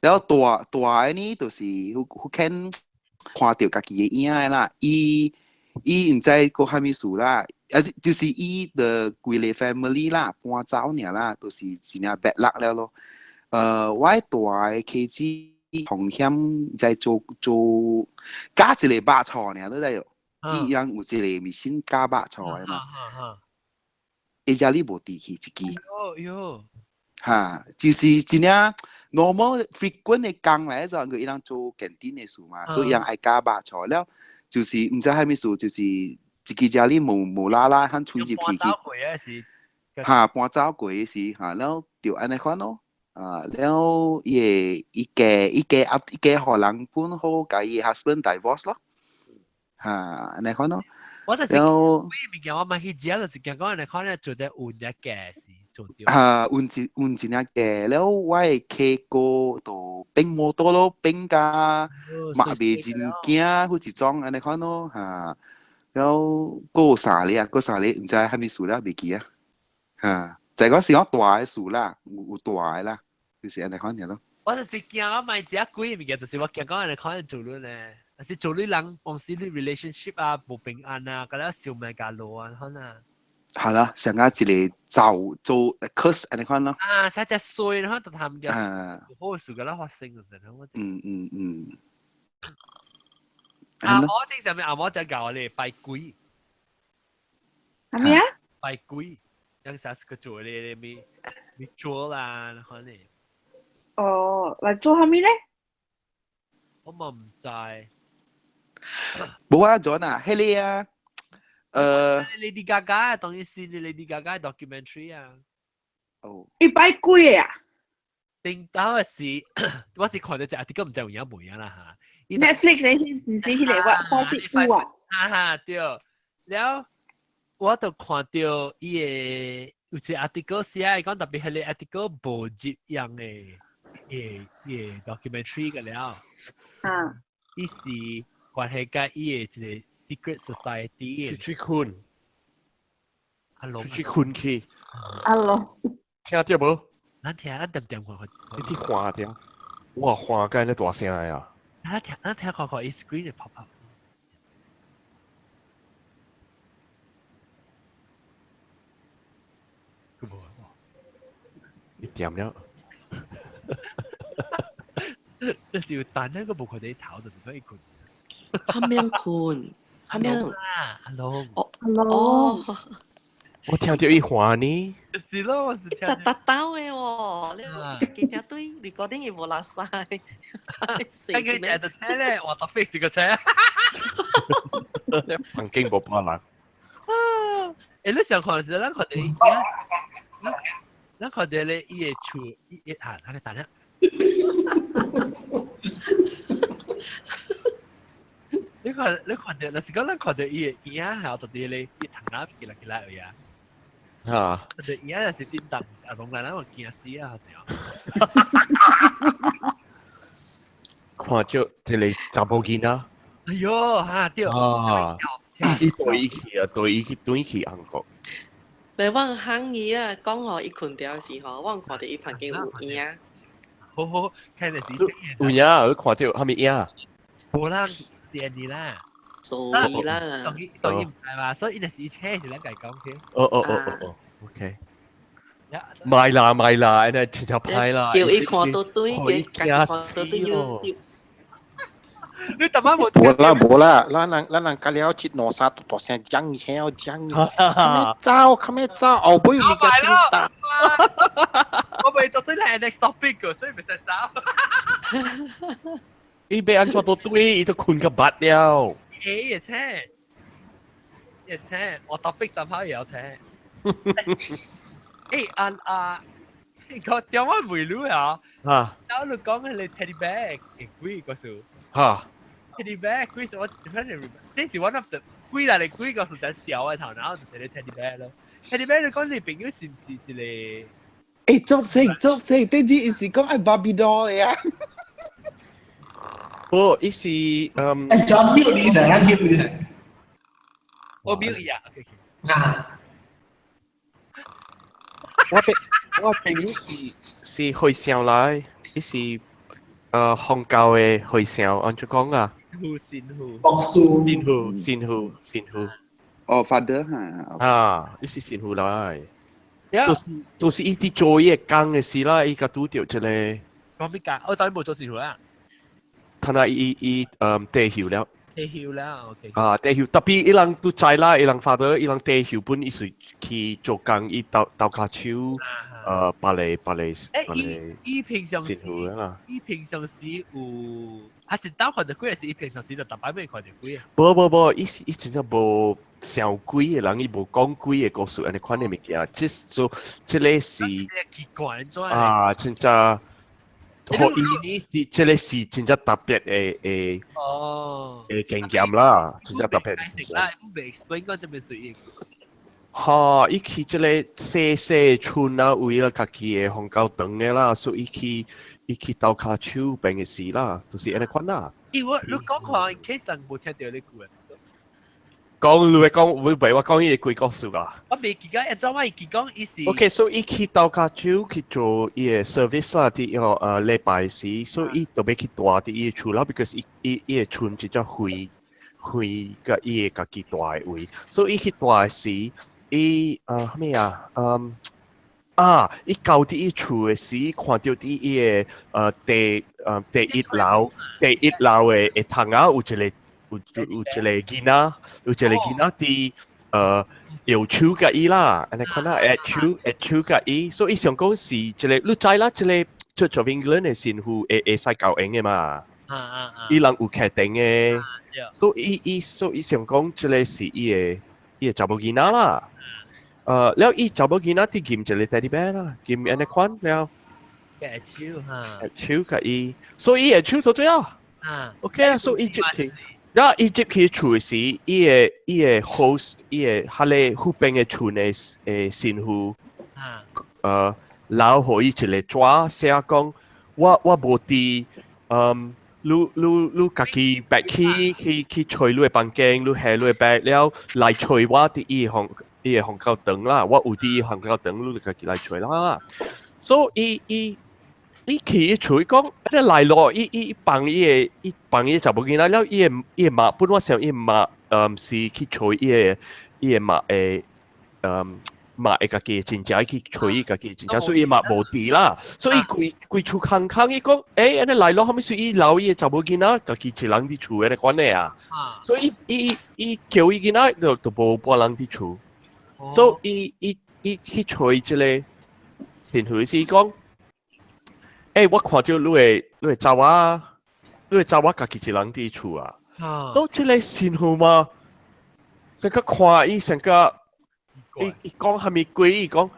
了大大的呢，就是有有肯看著家己的影的啦。伊伊毋知閣蝦米事啦，啊，就是伊的規个 family 啦，搬走爾啦，都是真正 bad luck 了咯。我大的契姊風險在做做加一個肉醋爾，你知無？伊人有一個迷信加肉醋的嘛。伊遮裡無佇去一支。喲喲。哈，就是真正 normal frequent 的工來做，伊人做檢定的事嘛，所以伊人愛加肉醋了。就是毋知蝦米事，就是一支只你無無啦啦肯吹入去去。嚇，搬走過的時嚇，了就按呢款咯。啊，了伊會伊嫁伊嫁啊伊嫁予人本好，共伊 husband divorce 咯。嚇，按呢款咯。我就是了物件，我嘛去食，就是驚講按呢款咧做得運一嘅是做著。啊，運一運真正過了，我的契哥就變摩托咯，變甲嘛袂真驚，好一種按呢款咯，嚇。了，閣有三个啊，閣三个，毋知啥物事了，袂記啊。嚇，就係講是講大的事啦，有有大的啦，就是按呢款爾咯。我就是驚我買食鬼物件，就是我驚講按呢款做了咧。但是做你人當時你 relationship 啊，無平安啊，佮了小命加路啊，可能。係啦，成個一個就做 curse 按呢款咯。啊，成隻衰，然後就他們就好事佮了發生就是，我。嗯嗯嗯。阿嬤正上面阿嬤就教你拜鬼。係咩啊？拜鬼，有啥是個做咧咩咩做啦，然後咧。哦，來做啥物咧？我嘛毋知。無啊，John 啊，彼个啊，Lady Gaga 當然是 Lady Gaga documentary 啊。哦。伊拜鬼啊？頂到是，我是看著隻，啲個毋知有影無影啦嚇。 Netflix 的是毋是彼個我看啲有啊？哈哈對，了我就看著伊的有一個 article 寫，伊講特別彼個 article 無入樣的，伊伊 documentary 個了。啊。伊是關係佮伊的一個 secret society。出去睏。阿龍。出去睏去。阿龍。聽著無？咱聽，咱點點看看。你去看聽，我看甲那大聲的啊！咱聽，咱聽看看，伊 screen 會 pop up。你點了？這是有單，那個無看到伊頭，就是講伊睏。哈咩睏？哈咩？阿龍。哦，阿龍。哦。我聽著伊喊呢。是咯，我是聽。特特兜的喎，你記聽對，你嗰啲嘢無垃圾。哎，佢坐到車咧，我搭飛士個車。房間無半人。欸，你上看時，咱看著伊，咱看著咧，伊的厝，伊伊啊，那個等下。你看，你看著，若是講咱看著伊的影，係有特別咧，伊頭仔起來起來位啊。嚇！看著影就是叮當，阿龍來，咱有驚死啊！好像。看著這個查某囡仔。哎喲，嚇對。啊！伊對伊去啊，對伊去轉去韓國。你我喊伊啊，講予伊睏著時候，我看著伊房間有影。好好，看著是。有影，你看著啥物影？無啦，電你啦。所以啦。當然當然毋知嘛，所以伊就是伊車是咱家講嘅。哦哦哦哦哦，OK。買啦買啦，按呢真正歹啦。叫伊看到對，叫家己看到對 YouTube。你逐擺無？無啦無啦，咱人咱人甲了七兩三大聲講，而且要講，較咩走較咩走，後尾物件叮當。我未到對來 next topic 個，所以袂使走。伊欲按怎都對，伊都睏甲捌了。欸，會請，會請，我 topic 三下也要請。欸啊啊！個電話未錄啊？嚇！然後你講彼個 teddy bear 會鬼個數。嚇！teddy bear 鬼是我，反正這是 one of the 鬼來的鬼個是在小的頭，然後就一個 teddy bear 咯。teddy bear 你講你朋友是毋是一個？欸，做聲做聲，頂次伊是講愛 Barbie doll 的啊。無，伊是嗯。欸，John mute 你的，mute 你的。我 mute 伊啊。啊。我朋我朋友是是和尚來，伊是佛教的和尚，按怎講啊？護神父。博士。神父，神父，神父。哦，father 哈。啊，伊是神父來。就是就是伊佇做伊的工的時啦，伊共拄著一個。講咩工？我當然無做神父啊。睇下伊伊退休了。退休啦，OK。啊，退休特別伊人都知啦，伊人 father 伊人退休本伊是去做工，伊鬥鬥跤手，別個別個別個伊平常時辛苦啦。伊平常時有，啊一道看著鬼，還是伊平常時就逐擺未看著鬼啊？無無無，伊是伊真正無想鬼的人，伊無講鬼的故事，按呢款的物件，這做這个是奇怪怎啊，真正，予伊呢是這个是真正特別的的的經驗啦，真正特別。啦，未 explain 講這邊屬於。哈！伊去這个細細村啊，為了家己的紅高長的啦，所以伊去鬥跤手邊的事啦，就是按呢款啦。伊我你講看，case 人無聽著你句。講你會講，會袂我講伊個鬼故事啊？我袂記得，按怎我會記講伊是。 OK，所以伊去鬥跤手去做伊個 service 啦，佇個禮拜時，所以伊就欲去蹛佇伊个厝啦，because 伊伊伊个村真正遠遠佮伊个家己蹛的位，所以伊去蹛時，伊啥物啊？啊！伊到佇伊厝的時，看著佇伊个第一樓的的窗仔有一個有一個囡仔，有一個囡仔佇搖手共伊啦，按呢款啊，揮手揮手共伊，所以伊想講是一個，你知啦，這個 Church of England 的神父會會使交緣的嘛，伊人有決定的，所以伊所以伊想講這個是伊個查某囡仔啦。了伊查某囡仔佇含一個 teddy bear 啦，含按呢款了。揮手哈。揮手共伊，所以伊揮手到最後。OK 啊，所以伊入去，然後伊入去厝時，伊個 host，伊個彼個彼邊的村的神父，留予伊一個紙寫講，我無佇，你你你家己 back 去去去揣你的房間，你下你的 bag 了來揣我佇伊個房伊個紅膠燈啦，我有佇伊紅膠燈，你就家己來揣啦。所以伊伊伊去伊厝伊講，啊來咯，伊伊放伊個伊放伊查某囡仔了，伊個伊个媽本我想伊媽是去揣伊個伊個媽的媽會家己親戚去揣伊家己親戚，所以伊嘛無佇啦。所以規規厝空空，伊講，欸，按呢來咯，啥物事伊留伊個查某囡仔家己一人佇厝按呢款的啊。所以伊伊叫伊囡仔就就無半人佇厝。所以伊伊伊去揣這个神父是講，欸，我看著你的查某，你的查某家己一人佇厝啊。所以這个神父嘛，成個看伊成個。伊伊講啥物鬼？伊講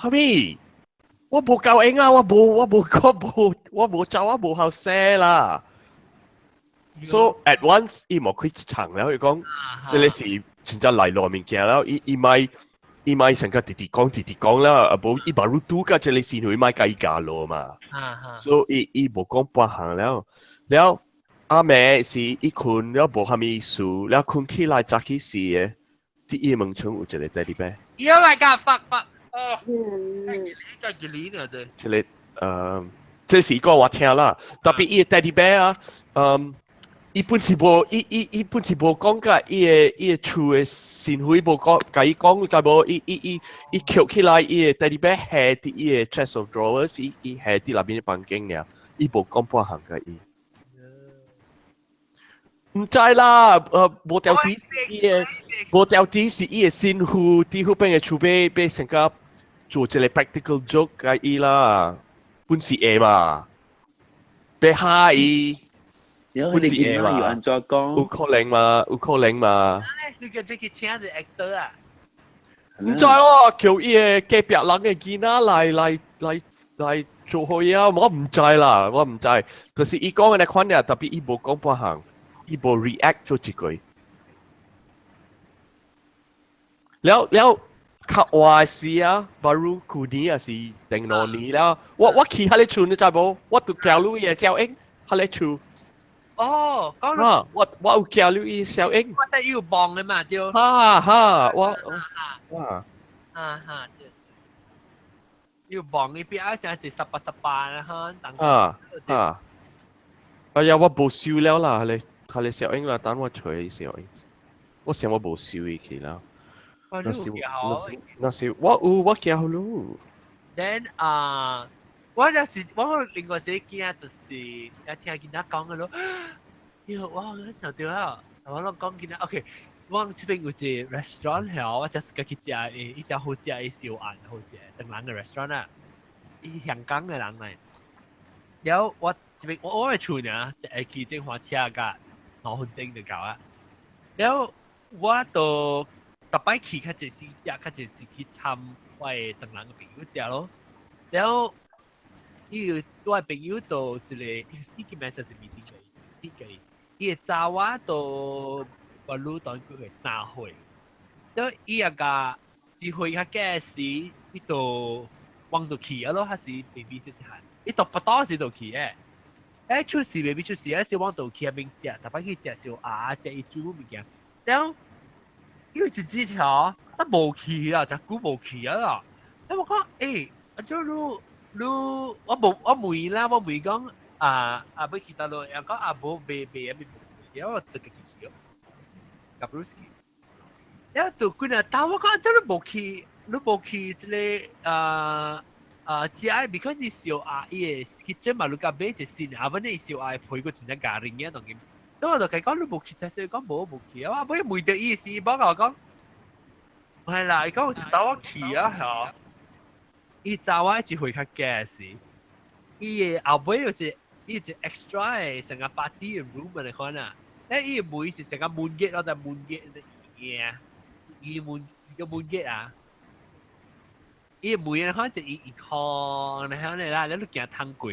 啥物？我無夠閒啊！我無我無我無我無走，我無好勢啦。So at once 伊無開場了，伊講這个是真正來路物件了。伊伊莫伊莫成個直直講直直講了，啊無伊把汝拄佮這个神父伊莫共伊教路嘛。所以伊伊無講半項了。了暗暝時伊睏了無啥物事，了睏起來早起時的。佇伊門窗有一個 teddy bear。 Oh my god! Fuck fuck！哦，這個呢這。這個這是講我聽啦，特別伊個 teddy bear 啊，伊本是無，伊伊伊本是無講共伊個伊個厝的神父無講，共伊講，知無？伊伊伊伊抾起來，伊個 teddy bear 下佇伊個 chest of drawers，伊伊下佇內面的房間爾，伊無講半項共伊。毋知啦，無條底伊個無條底是伊個神父佇彼邊的厝欲欲成個做一個 practical joke 共伊啦，本是會嘛，欲嚇伊，本是會嘛，按怎講？有可能嘛？有可能嘛？你叫這去請一個 actor 啊？毋知喎，叫伊個隔壁人的囡仔來來來來做好嘢，我毋知啦，我毋知。就是伊講的那款爾，特別伊無講半項。伊無 react 做一句，了了較晚時啊，baru 舊年抑是頂兩年了，我我去彼个厝你知無？我就行入伊的小英，彼个厝。哦，講啊，我我有行入伊小英。我說伊有望的嘛，對。哈哈，我哇。哈哈，對。有望伊邊啊，真係十八十八啦，哈。啊啊！哎呀，我無收了啦，彼個。彼個小英啦，等我揣小英。我想我無收伊去啦。那是那是那是我有我寄予你。 Then 啊，我就是我另外一個囝就是，一聽囡仔講的咯，喲，我想到啊，我攏講緊啊，OK，我這邊有一個 restaurant 係我就是去食的，一家好食的燒鴨，好食，唐人的 restaurant 啊，伊香港的人來。然後我這邊我的厝呢，就會去這花車甲5分鐘就到啊。然後我就逐擺去較濟時，也較濟時去參我的唐人的朋友食咯。然後伊我的朋友就一個，伊司機名是咪點嘅？點嘅？伊會查我到我女當佢個3歲，然後伊也甲一歲較假時，伊就往到去啊咯，還是 baby 細細漢，伊到不多時就去的。出事 baby 出事，時往到去遐邊食，逐擺去食燒鴨，食伊煮物件，然後伊有一日條，他無去啊，誠久無去啊啦。我講，啊這你你，我無我問啦，我問講啊啊，欲去佗落，伊講啊無袂袂啊，袂，然後我就家己去咯，共 Bruce 去。然後就幾若兜，我講這你無去，你無去這个啊啊食的，because 伊燒鴨伊的 kitchen 嘛，你共買一個新的，啊，阮的燒鴨皮閣真正咬人嘅當今。咁我就共伊講你無去，但是伊講無無去啊，我尾問著伊時，伊無共我講，係啦，伊講有一兜我去啊，嚇。伊查我一歲較假時，伊的後尾有一伊有一個 extra 的成個 party 的 room 嚟看啊，伊的門是成個門結咯，就門結的嘢，伊門個門結啊，伊的門嚟看就伊伊看，然後咧啦，你你行通過，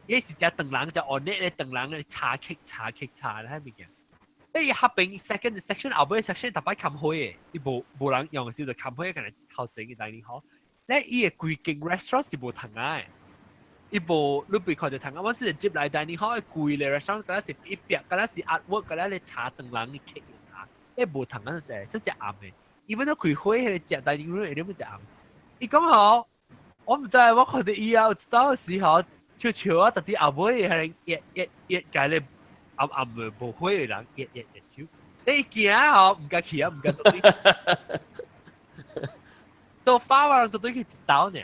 伊是只唐人就按呢咧唐人咧茶曲茶曲茶咧物件。伊合併 second section 後尾 section 逐擺冚開的，伊無無人用時就冚開，可能頭前嘅 dining hall。咧伊的規間 restaurant 是無窗仔的，伊無你袂看著窗仔，我是入來 dining hall 規個 restaurant，敢若是一壁，敢若是 artwork，敢若咧茶唐人的 cake 茶，伊無窗仔是是只暗的。伊要都開會，彼個食 dining room 會點食暗？伊講吼，我毋知，我看著伊啊，有一當時吼，笑笑啊，特佇後尾彼個一一一共咧暗暗的無火的人，一一一手，你驚吼，毋敢去啊，毋敢倒去。到發我人都對去一刀呢，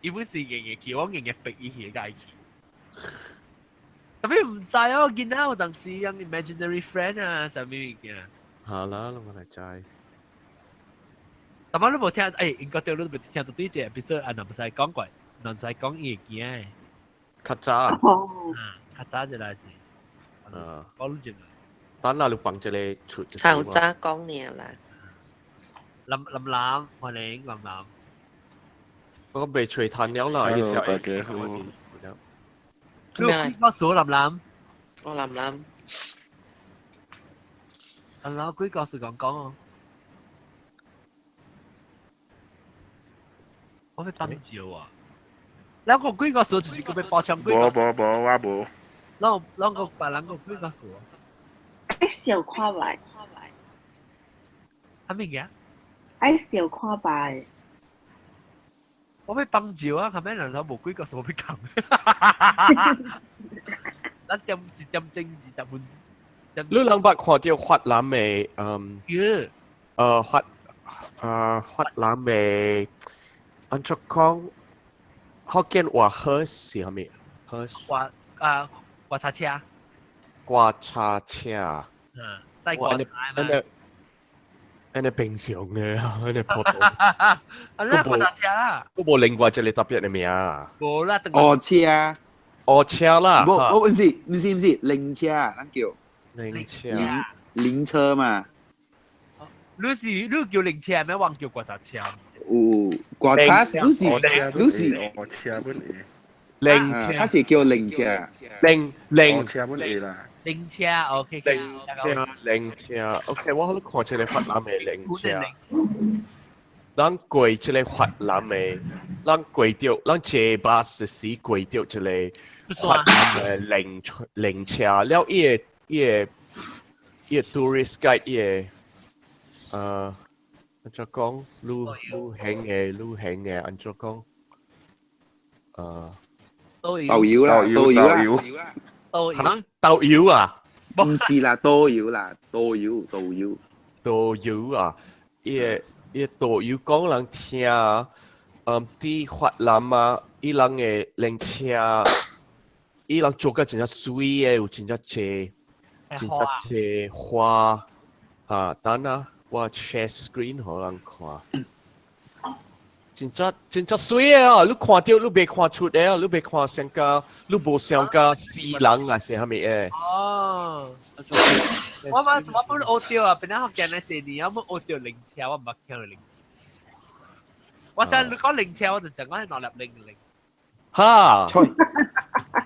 伊本是硬硬去，我硬硬逼伊去，共伊去。特別毋知哦，囡仔有當時用 imaginary friend 啊，啥物物件。好啦，我來知。但係你無聽，應該對你無聽到對這 episode 啊，若唔使講過，若唔使講伊會驚的。較早。啊，較早就來是。啊。講你進來。等下你放這個出。頭早講爾啦。林林林，歡迎林林。我未吹彈了啦，意思大家好。你幾個數林林？我林林。林林幾個數講講哦？我欲放招啊！兩個幾個數就是佢欲包槍幾個？無無無，我無。兩兩個別人個幾個數？愛小看覓。啥物件？愛小看覓。我欲放招啊！後尾人講無幾個數欲講。咱點一點鐘20分。你兩捌看著越南的嗯？越越南的。按怎講？福建話好是啥物？好。掛啊掛叉車。掛叉車。嗯，帶掛叉嘛。按呢平常的，按呢普通。啊，你掛叉車啦。閣無另外一個特別的名。無啦，哦車。哦車啦。無無，毋是毋是毋是，靈車，咱叫。靈車。靈車嘛。你是你叫靈車，咩？我叫掛叉車。有掛車，你是你是哦車本靈車，它是叫靈車，靈靈車本會啦。靈車，OK。靈車靈車，OK，我好看這個越南的靈車。咱過這個越南的，咱過著，咱坐巴士時過著這個越南的靈車靈車，了伊的伊的伊的 tourist guide 伊的，按怎講？旅旅行的旅行的按怎講？導遊啦，導遊啦，嚇？導遊啊？毋是啦，導遊啦，導遊導遊。導遊啊！伊个伊個導遊講人聽，佇越南啊，伊人的靈車，伊人做個真正水的，有真正濟，真正濟花啊！等下我 share screen 予人看，真正真正水的哦！你看到你袂看出的哦，你袂看像個，你無像個死人啊，是啥物的？哦，我嘛我本學著啊，本來學見的四年，我本學著靈車，我毋捌聽過靈。我想你講靈車，我就想講係兩粒零零。哈！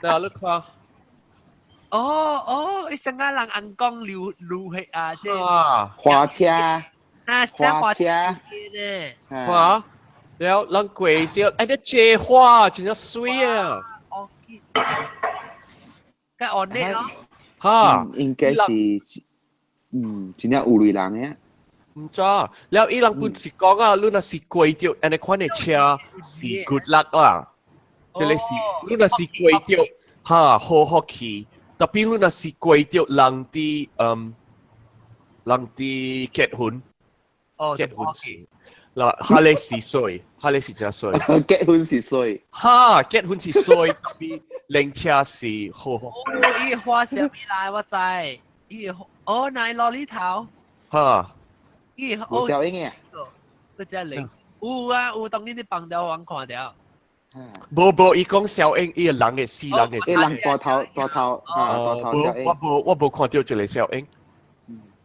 嗱，你看。哦哦，伊成個人紅光流流血啊，這花車啊，花車呢？花，了人過時，哎，你這花真正水啊！哦，該按呢咯。哈，應該是，嗯，真正有類人嘅。毋知，了伊人本是講啊，你若是過著按呢款的車是 good luck 啦，這個是你若是過著哈好福氣，特別你若是過著人佇嗯人佇結婚，結婚時，嗱，哈咧是衰，哈咧是真衰。結婚是衰。哈，結婚是衰，特別靈車是好福。哦，伊花啥物來我知，伊哦，那蘿莉頭。哈。伊無效應嘅。嗰隻靈有啊有，當然你放掉我看到。無無，伊講小英，伊個人嘅死人嘅。伊人大頭大頭啊，大頭小英。我無我無看到這個小英。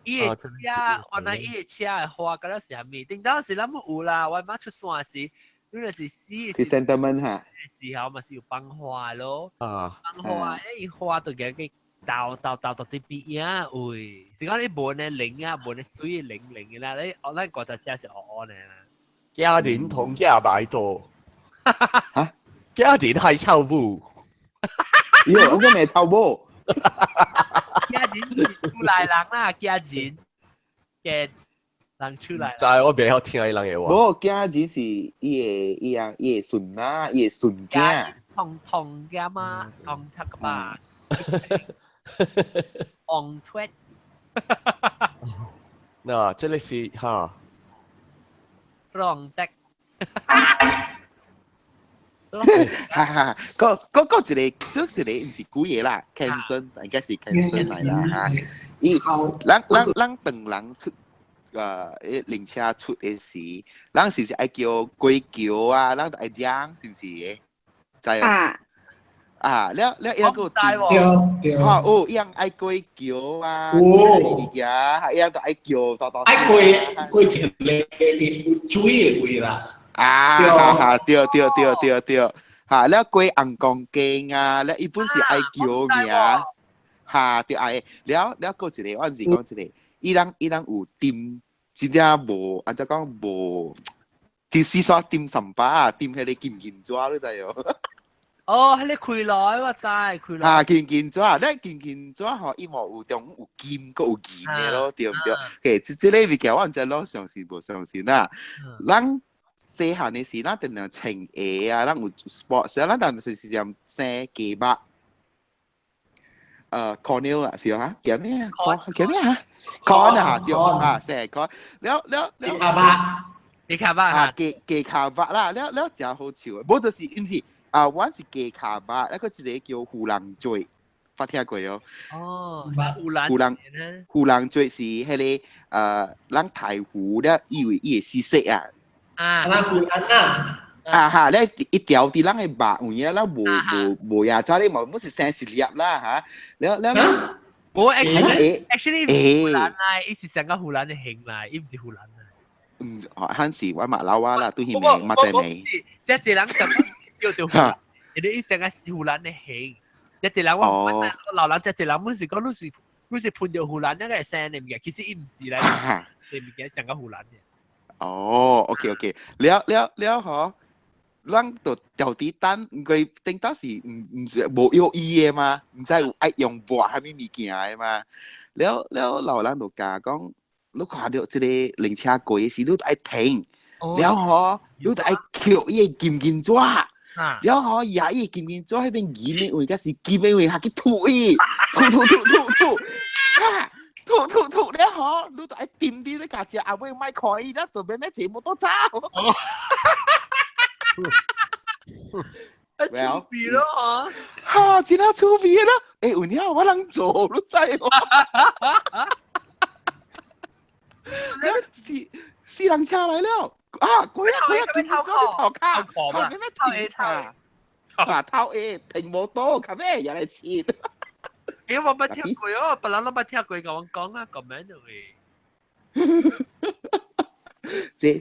伊個車，原來伊個車的花，敢若是啥物？頂當時咱們有啦，我媽出山時，你若是死。 Chrysanthemum 哈。時候嘛是有放花咯。啊。放花，伊花就個個豆豆豆到啲邊啊，喂！是講你聞的靈啊，聞的水靈靈的啦，你我咱覺得車是烏烏的啦。家庭同家買多。嚇？家庭係臭母。喲，我這未臭母。家人是出來人啦，家人嘅人出來。就係我袂曉聽伊人的話。無，家人是伊的伊啊，伊的孫仔，伊的孫囝。同同嘅嘛，同讀個吧。昂脱。嗱，這個是哈。浪的。哈哈，嗰嗰嗰一個，這一個毋是幾個啦，Canson 應該是 Canson 來啦哈。伊，咱咱咱當人出，誒，靈車出的時，咱是是愛叫過橋啊，咱就愛講，是毋是的？知啊？啊，了了伊個對對，哈哦，伊人愛過橋啊，物件，伊人就愛叫，多多。愛過過一個有水的位啦。啊，哈哈，對對對對對，哈，了過紅光徑啊，了伊本是愛橋名，哈，對愛，了了過一個，我是講一個，伊人伊人有點，真正無，按怎講無，佇四山點三把啊，點彼個金銀紙，你知無？哦，彼個開來我知，開來。啊，金銀紙，咧金銀紙吼，伊嘛有中有金，閣有銀的咯，對毋對？嘿，這這個物件我毋知攏相信無相信啦。咱細漢的時，咱定定穿鞋啊，咱有 sports 啊，咱但是是踮生雞肉。cornel 啊，是啊，叫咩啊？叫咩啊？corn 啊，對啊，生 corn。了了了。雞卡肉。雞卡肉啊，雞雞卡肉啦，了了誠好笑，無就是毋是。啊，我是雞卡肉，那個一個叫胡人嘴，捌聽過哦。哦，胡人胡人胡人嘴是彼個咱太湖了，以為伊會死色啊。啊，那胡人啊。啊哈，咧一條佇咱的肉有影，咱無無無也早咧嘛，本是生一粒啦嚇。了了，無 actually actually 湖南來，伊是成個湖南的形來，伊毋是湖南來。嗯，漢是我馬老蛙啦，對彼暝嘛在暝。這一人就叫做湖南，因為伊成個湖南的形。這一人我唔知，老人這一人本是講你是你是噴著湖南那個生的物件，其實伊毋是啦，這物件成個湖南的。哦，OK OK，了了了嗬。咱就調佇等，佢頂當時毋毋是無藥醫的嘛，毋知有愛用抹啥物物件的嘛。了了老人就教講，你看著這個靈車過的時，你就愛停，了吼，你就愛抾伊的金銀紙，了吼壓伊的金銀紙彼邊銀的位，抑是金的位，下去吐伊，吐吐吐吐吐，吐吐吐了吼，你就愛掂啲咧，共食，後尾莫看伊，咱就欲欲坐摩托走。出味咯嚇！真係出味啦！欸，有影我人做，你知無？死死人車來了！啊，鬼啊鬼啊，見咗啲頭卡，後面咩停啊？啊，頭 A 停無多，後尾又來切。欸，我捌聽過哦，別人攏捌聽過，共我講啊，咁樣就會。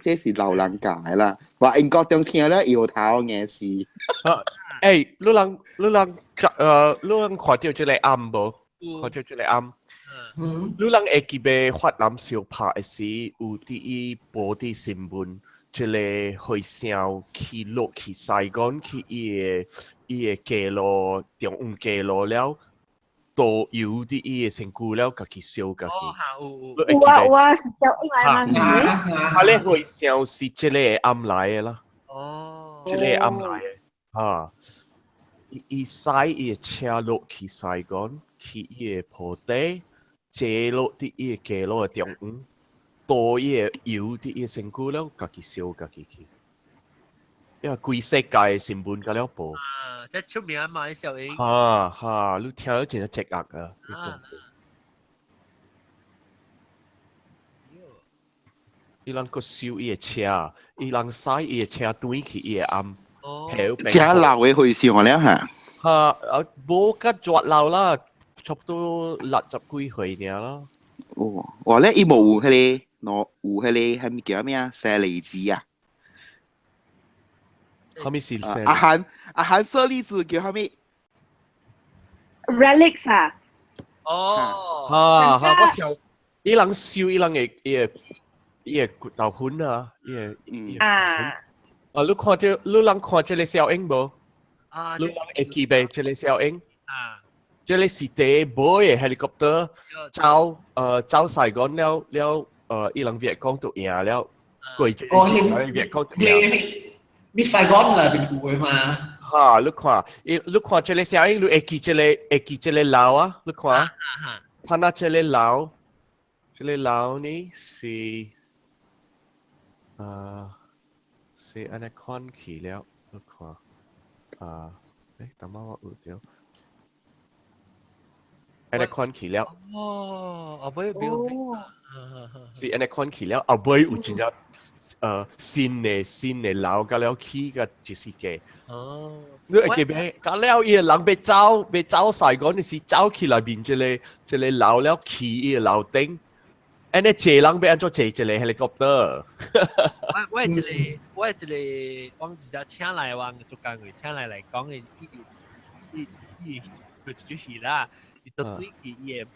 這是老人家啦，話英國中聽了搖頭硬是。欸，你人看到這個暗無？看到這個暗？嗯。你人會記得越南相拍的時，有佇伊報佇新聞，這個和尚去落去西貢去伊的街路中央街路了，倒油佇伊的身軀了，家己燒家己。有啊有啊，是小英來嘛？啊，咧和尚是這個暗來的啦。哦。這個暗來的，哈。伊駛伊的車落去西貢，去伊的坡底，坐落佇伊的街路的中央，倒伊的油佇伊的身軀了，家己燒家己去。因為規世界的新聞甲了報。啊，這出名嘛，啲小英。哈哈，你聽了真係積壓啊！伊人閣燒伊的車，伊人駛伊的車轉去伊的暗。這老的和尚了哈？哈，啊，無甲絕老啦，差不多60幾歲爾啦。哦，哇咧，伊無迄個，喏，有迄個，蝦米叫咩啊？舍利子啊？蝦米是？阿韓阿韓舍利子叫蝦米？Relics 啊？哦。哈哈，我想，伊人燒伊人的伊的骨頭粉啊，伊的啊。啊！你看到你人看這個小英無？啊！你人會記袂這個小英？啊！這個是第一部的 helicopter 走走西貢了了伊人越講就贏了，過這個越講就贏。你西貢啦變舊的嘛？哈！你看，你看這個小英，你會記這個會記這個樓啊？你看，睇下這個樓，這個樓呢是啊。是按呢款去了，你看，啊，欸，等下我有著，按呢款去了。哦，後尾表，是按呢款去了，後尾有真正，新的樓甲了起甲就是個。哦。你會記袂？甲了伊個人欲走，欲走西貢，是走去內面這個這個樓了起伊個樓頂。按呢坐人欲按怎坐一個 helicopter？我一個，我直接請來我做工嘅，請來來講嘅，伊伊伊就一出戲啦，伊到對去伊個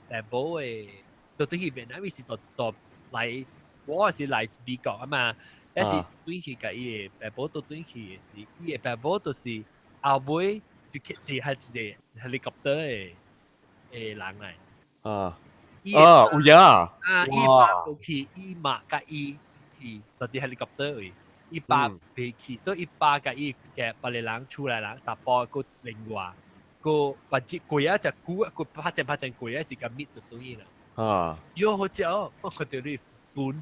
爸母的，到對去越南，伊是到到來，我是來美國啊嘛，但是對去共伊個爸母到對去是，伊個爸母就是後尾就去就係一個 helicopter 的的人來。啊。啊，有影啊！伊爸無去，伊媽佮伊去，就佇 helicopter 位，伊爸袂去，所以伊爸佮伊嘅別個人厝內人，淡薄閣另外，閣別只過啊，只久閣拍正拍正過啊，是共搣就對啦。啊！喲，好食哦，我看著你本。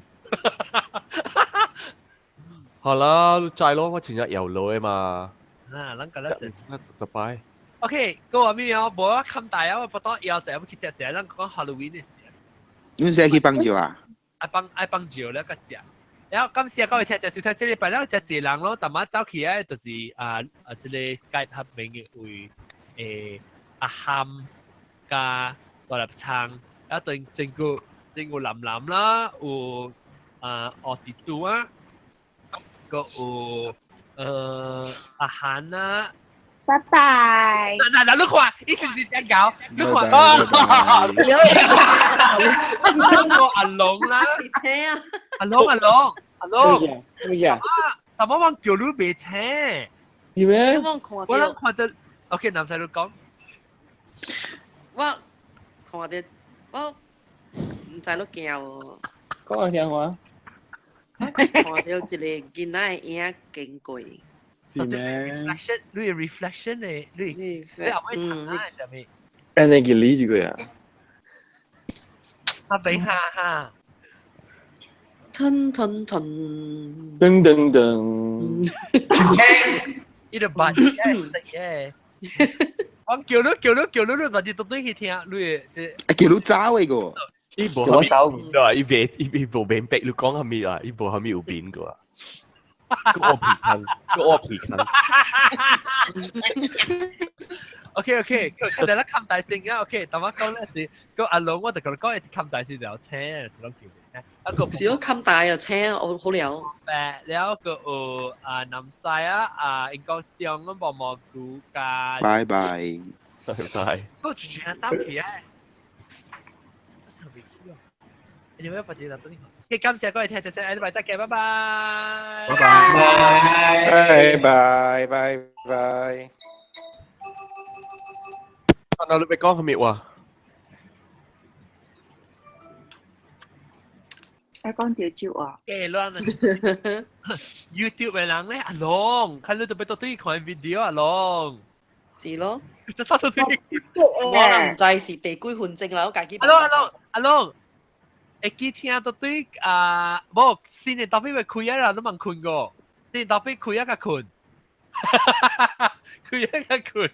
好啦，你知咯，我真正搖路的嘛。啊，咱今日是。特擺。 OK，個話咩啊？無我冚大啊！我不當腰仔，我去食食，咱講 Halloween 的事。你是去幫酒啊？愛幫愛幫酒咧個食。然後感謝各位聽眾收聽，這禮拜咱食一人咯，逐晚走起來就是啊啊，這個 Skype 合面的位阿涵加大粒倉，啊對整個整個林林啦，有啊奧迪杜啊，閣有阿涵啊。拜拜。嗱嗱嗱，你看，伊是唔是這樣搞？你看，哦，我阿龍啦，請啊，阿龍阿龍阿龍，咩啊？啊，但我講叫你袂請，是咩？我諗看到，OK，南西你講，我看到我毋知你驚無？講下聽話。看到一個囡仔的影經過。是咩？reflection，你 reflection 的，你後尾談啊啥物？按呢個理這個呀？阿炳哈哈。騰騰騰。噔噔噔。伊就扮嘅，我叫你叫你叫你，你或者到對去聽，你這啊叫你走嘅個。伊無蝦米，對啊，伊袂伊伊無明白你講蝦米啊，伊無蝦米有變過啊。個皮坑，個皮坑。 OK OK，佢哋咧冚大聲啊！OK，但我講咧是個阿龍，我就同你講，一冚大聲就有車，是攏叫車。一個是咯，冚大又車，我好了。了個有啊南西啊啊，英國中咁無蘑菇加。拜拜。拜拜。個住住走去啊！你們要把這個等你，感謝各位聽眾，下禮拜再見，拜拜。拜拜。拜拜拜拜。啊，你欲講啥物話？我講條招啊！嘅亂啊！YouTube 嘅人咧，阿龍，看你特別多對看 video 阿龍。是咯。就刷到對。我唔知是第幾分鐘啦，我家己。阿龍阿龍阿龍，會記聽到對啊？無，新年特別會開啊啦，你問困過？新年特別開啊個困，開啊個困。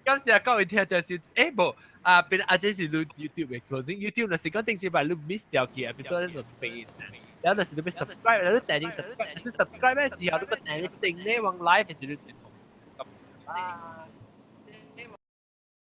感謝各位聽就是，欸無啊，變啊這是你 YouTube 嘅 closing，YouTube 若是講頂一擺你 miss 掉去，episode 就飛。然後若是你欲 subscribe，你訂正 subscribe，是 subscribe 嘅時候，你個訂你訂咧往 live 時你。拜。